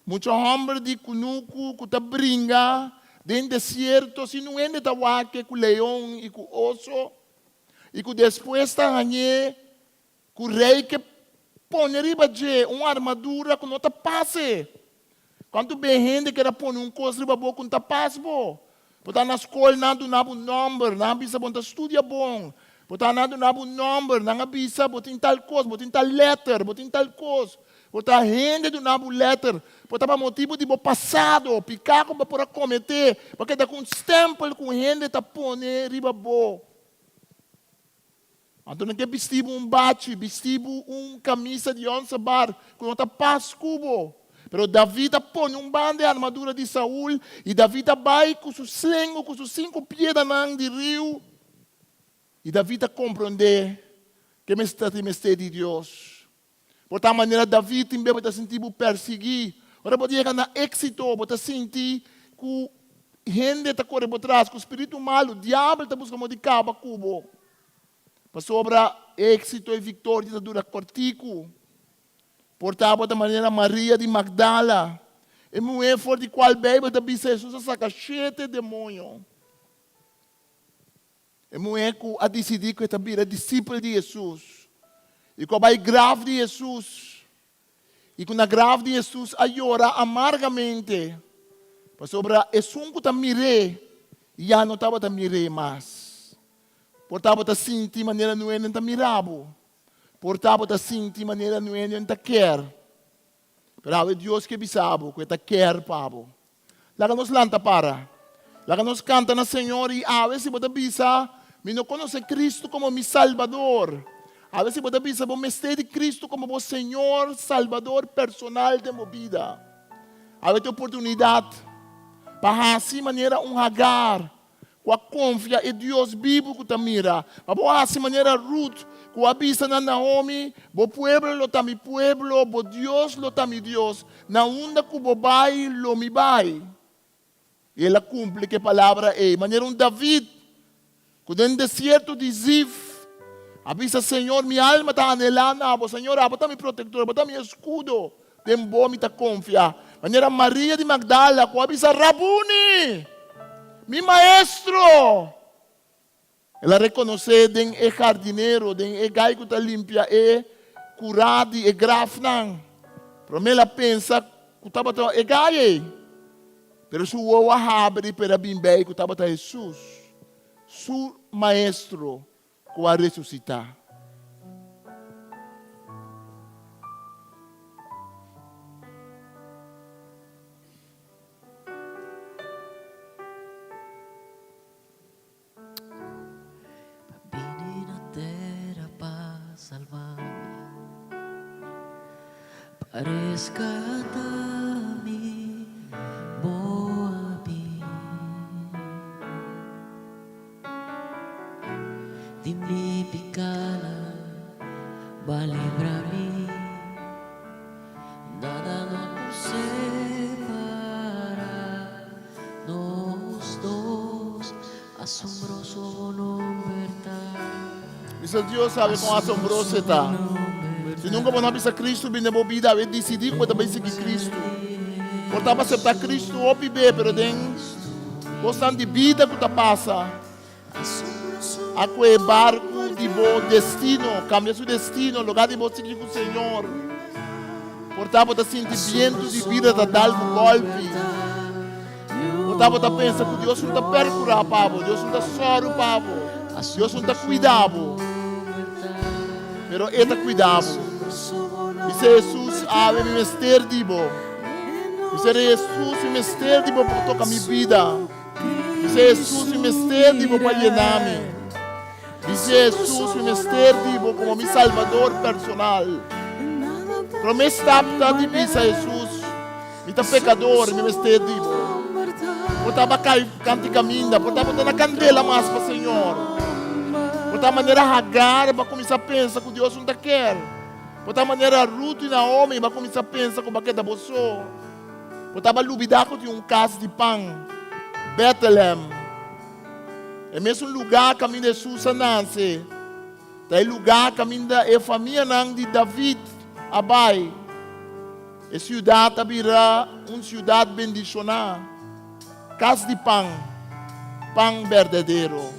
mucha hòmber di kunuku ku ta bringa den desierto sin un hende ta wak ku leon i ku oso, i ku despues ta hañ'é ku rei ke pone riba dje un armadura ku no ta pas'é. Kuantu be hende keda pone un kos riba bo ku no ta pas bo? Bo ta na skol, nan a duna bo nòmber, nan a bisa bo no ta studia bon. Bo ta nan a duna bo nòmber, nan a bisa bo tin tal kos, bo tin tal lèter, bo tin tal kos. Bo ta hende duna bo lèter, bo ta pa motibu di bo pasado, piká ku bo por a kometé, bo a keda ku un stèmpel ku hende ta pone riba bo. Anto nan ke bisti bo un bachi, bisti bo un kamisa di onse bar ku no ta pas ku bo. Pero David a pone un banda e armadura di Saul, i David a bai ku su slengu, ku su sinku piedanan di riu. I David a komprondé ku e mester tin mester di Dios. Por tal manera David tin bes bo ta sinti bo persiguí. Ora bo ta yega na éksito, bo ta sinti ku hende ta kore bo tras, ku spiritu malu, diabel ta buska modo di kaba ku bo. Pasobra éksito i viktoria ta dura kòrtiku. Por ta bo ta manera Maria di Magdala, e muhé for di kual Beibel ta bisa Hesus a saka shete demoño. E muhé ku a disidí ku e ta bira disipel di Hesus i ku a bai graf di Hesus i ku na graf di Hesus a yora amargamente pasobra esun ku ta mir'é ya no tabata mir'é mas. Por tabata sinti manera nuenen ta mira bo. Por tabata sinti manera nuenen ta kier. Pero awe Dios ke bisa bo ku e ta kier pa bo. Laga nos lanta para. Laga nos kanta na Señor i awe si bo ta bisa, Mi no konosé Cristo komo mi Salbador. Awe si bo ta bisa bo mester di Cristo komo bo Señor, Salbador personal den bo bida. Awe ta e oportunidat pa hasi manera un Hagar ku a konfia e Dios bibu ku ta mira. Pa bo hasi manera Rut ku a bisa na Naomi, Bo pueblo lo ta mi pueblo, bo Dios lo ta mi Dios, na unda ku bo bai lo mi bai. I el a kumpli ku e palabra ei, manera un David ku den desierto di Zif a bisa, Señor, mi alma ta anhelá na bo, Señor, abo ta mi protektor, abo ta mi eskudo, Den bo mi ta konfia. Manera Maria di Magdala ku a bisa, Rabuni! Mi maestro! El a rekonosé den e hardinero, den e gai ku ta limpia e kurá di e grafnan. Promé el a pensa ku tabata e gai ei. Pero su wowo a habri pa el a bin bei ku tabata Hesus, su Maestro ku a resusitá. Pa bini na tera pa salba mi, pa rescata mi, bo a bin. Di mi picanan bo a libra mi. Nada no por separa nos dos, asombroso bo nomber ta. Bisa Dios sabe kon asombroso e ta. Si nunka bo no a bisa Kristu bin den bo bida, awe disidí ku bo ta bai sigui Kristu. Por ta bo aseptá Kristu hopi be, pero den kosnan di bida ku ta pasa, A kue e barku di bo destino, kambia su destino, lugá di bo sigui ku Señor. Por ta bo ta sinti bientu di bida ta dal bo gòlpi. Por ta bo ta pensa ku Dios no ta perkurá pa bo, Dios no ta sòru pa bo, Dios no ta kuida bo. Pero E ta kuida bo. Bisa Hesus, Awe mi mester di bo. Bisa Hesus, mi mester di bo pa toka mi bida. Bisa Hesus, mi mester di bo pa yena mi. Bisa Hesus, mi mester di bo komo mi Salbador personal. Promé stap ta di bisa Hesus, mi ta pekador i mi mester di bo. Por ta bo a kai kanti kaminda, por ta bo ta na kandela mas pa Señor. Por ta manera Hagar bo a kuminsá pensa ku Dios no ta ker. Por ta manera Ruth i Naomi bo a kuminsá pensa ku bo a keda bo so. Bo taba lubidá ku tin un kas di pan, Bètlehèm. E mesun lugá kaminda Hesus a nase ta e lugá kaminda e famianan di David a bai. E siudat a bira un siudat bendishoná, kas di pan, pan berdadero.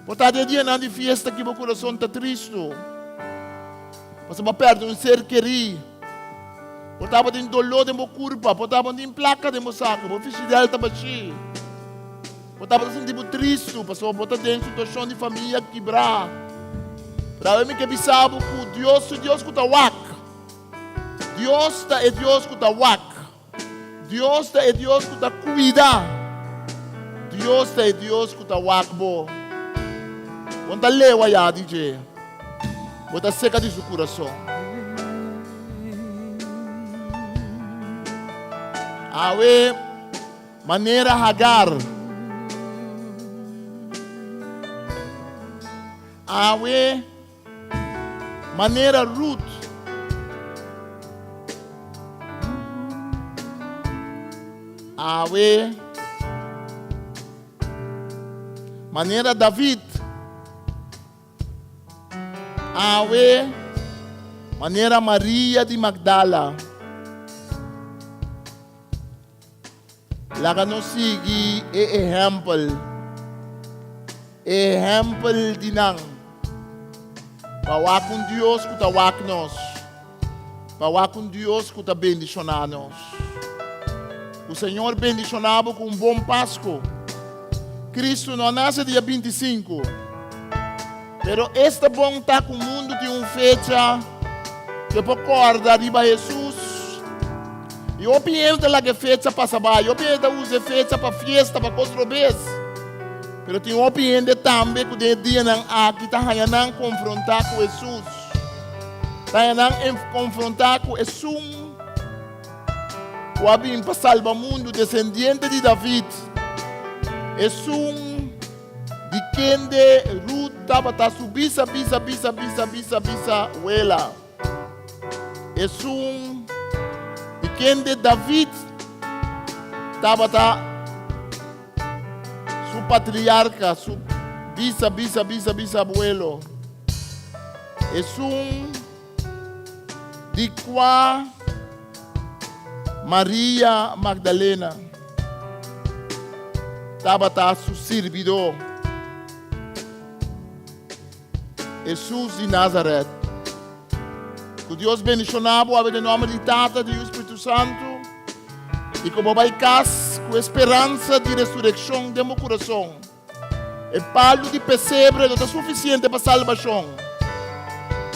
Por ta di e dianan di fiesta ki bo kurason ta tristu, pasobra bo a pèrdè un ser kerí. Bo tabatin doló den bo kurpa, bo tabatin plaka den bo sako, bo fishidèl ta bashí. Bo tabata sinti bo tristu pasobra bo ta den situashon di famia kibrá. Pero awe mi ke bisa bo ku Dios ta e Dios ku ta wak. Dios ta e Dios ku ta wak. Dios ta e Dios ku ta kuida. Dios ta e Dios ku ta wak bo. Bo no ta leu ayá di dje. Bo ta seka di su kurason. Awe, manera Hagar. Awe, manera Ruth. Awe, manera David. Awe, manera Maria di Magdala, laga nos sigui e ehèmpel, e ehèmpel di nan, pa wak un Dios ku ta wak nos, pa wak un Dios ku ta bendishoná nos. Ku Señor bendishoná bo ku un bon Pasko. Kristu no a nase dia 25. Pero esta bon ta ku mundu tin un fecha ke por kòrda riba Hesus. I hopi hende ta laga e fecha pasa bai. Hopi hende ta usa e fecha pa fiesta, pa kos robes. Pero tin hopi hende tambe ku den e dianan aki ta haña nan konfrontá ku Hesus. Ta haña nan konfrontá ku esun ku a bin pa salba mundu, desendiente di David, esun di kende Ruth tabata su bisa bisa bisa bisa bisa bisa wela, esun di kende David tabata su patriarka, su bisa bisa bisa bisa abuelo, esun Di kua Maria Magdalena tabata su sirbidó? Hesus di Nazaret. Ku Dios bendishoná bo awe den nòmber di Tata, di Yu i Spiritu Santu. I ku bo bai kas ku e speransa di resurekshon den bo kurason. E palu di pesebre no ta sufisiente pa salbashon.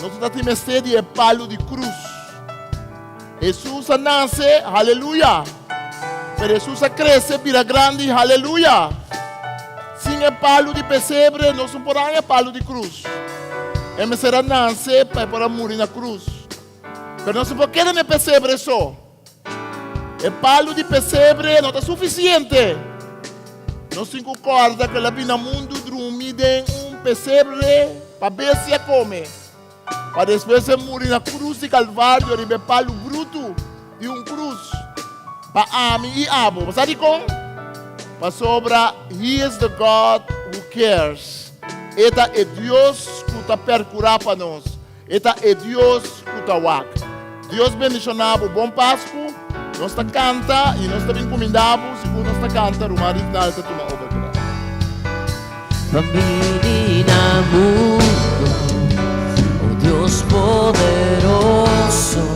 Nos ta tin mester di e palu di krus. Hesus a nase, haleluya! Pero Hesus a krese bira grandi, haleluya! Sin e palu di pesebre nos no por haña palu di krus. E mester a nase pa e por a muri na krus. Pero nos no por keda na e pesebre so. E palu di pesebre no ta sufisiente. Nos tin ku kòrda ku el a bini na mundu drumi den un pesebre pa bestia kome, pa despues e muri na krus di Kalvario riba e palu brutu di un krus pa ami i abo. Bo sa dikon? Pasobra He is the God who cares. E ta e Dios ku ta perkurá pa nos. E ta e Dios ku ta wak. Dios bendishoná bo. Bon Pasku. Nos ta kanta i nos ta bin kumindá bo segun nos ta kanta. Ruman Rignal ta tuma over ku nos. Pa bini na mundo, oh Dios poderoso.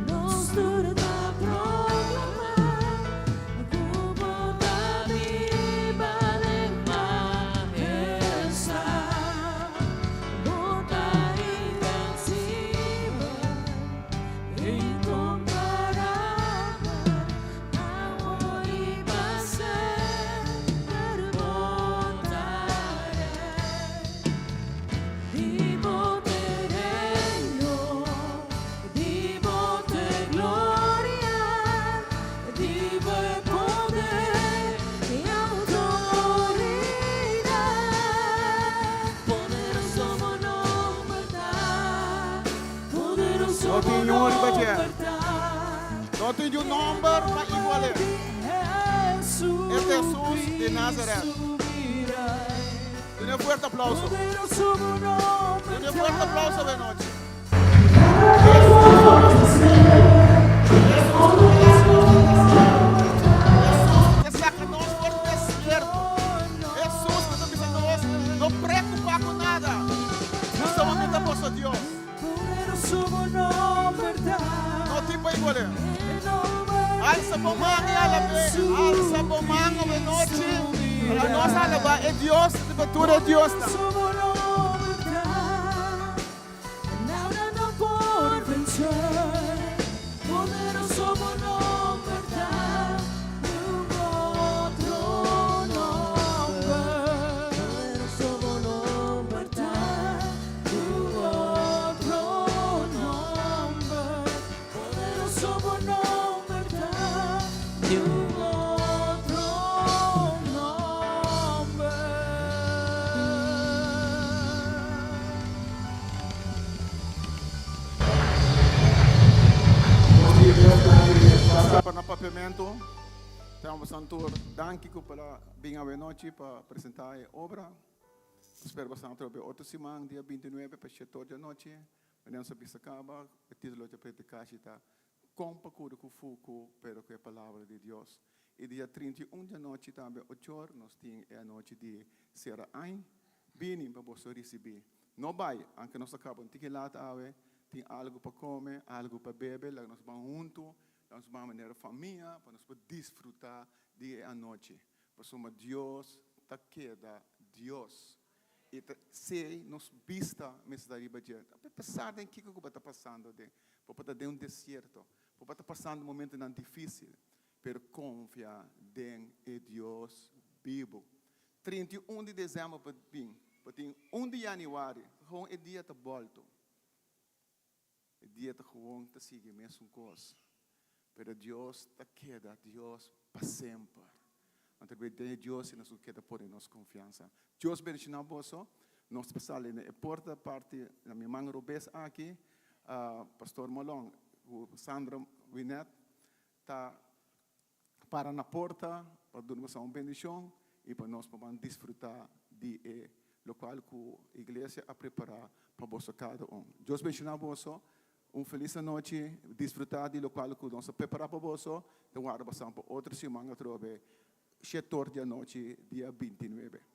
Nos tur ta proclamá cu bo ta biba den majestad. Bo ta invencibel, incomparabel, awor y pa semper bo ta Rey. Di bo t'e reino, di bo t'e gloria, di bo e poder i outoridat. Poderoso bo nomber ta, poderoso No bo tin un riba dje. nomber ta. No tin un nomber pa igual'é. E ta Hesus di Nazaret. Duna un fuerte aplauso. Duna un fuerte aplauso awe nochi. Hesus ke saka nos for di desierto. Hesus ke ta bisa nos, no preocupa ku nada. Pasobra mi ta boso Dios. No tin pa igual'é. Alsa bo man i alab'é. Alsa bo man awe nochi pa nos alabá e Dios riba tur e diosnan. Pa na Papiamento, ta Santur, danki ku por a bin awe nochi pa presenta e obra. Spera bastante atrobe otro siman dia 29 pa shete or di anochi. Wanneer nos a bisa caba, e titulo dje predicashi ta, Con pa cura cu fucu, pero cu e Palabra di Dios. Y dia 31 di anochi tambe ochor nos tin e anochi di cera añ. Bini pa boso ricibi. No bay, anke nos a caba un tiki laat awe, tin algo pa come, algo pa bebe, laga nos ban hunto, laga nos ban manera famia pa nos por disfruta di e anochi. Pasobra Dios ta keda Dios. I ta esei nos bista mester ta riba dje. Apesar den kiko ku bo ta pasando den, bo por ta den un desierto, bo por ta pasando momentonan difísil, pero konfia den e Dios bibu. 31 di desèmber por bin, por tin un di yanüari, gewoon e dia ta bòltu. E dia ta gewoon ta sigui mesun kos, pero Dios ta keda Dios pa semper. Anto riba den e Dios si nos ku keda pone nos konfiansa. Dios bendishoná boso. Nos ta sali na e porta parti na mi man robes aki, Pastor Molon ku Sandra Winet ta para na porta pa duna boso un bendishon i pa nos por ban disfrutá di e lokual ku iglesia a prepará pa boso kada un. Dios bendishoná boso. Un felis anochi, disfrutá di lokual ku nos a prepará pa boso. Ta warda boso pa otro siman atrobe, 7 or di anochi, dia 29.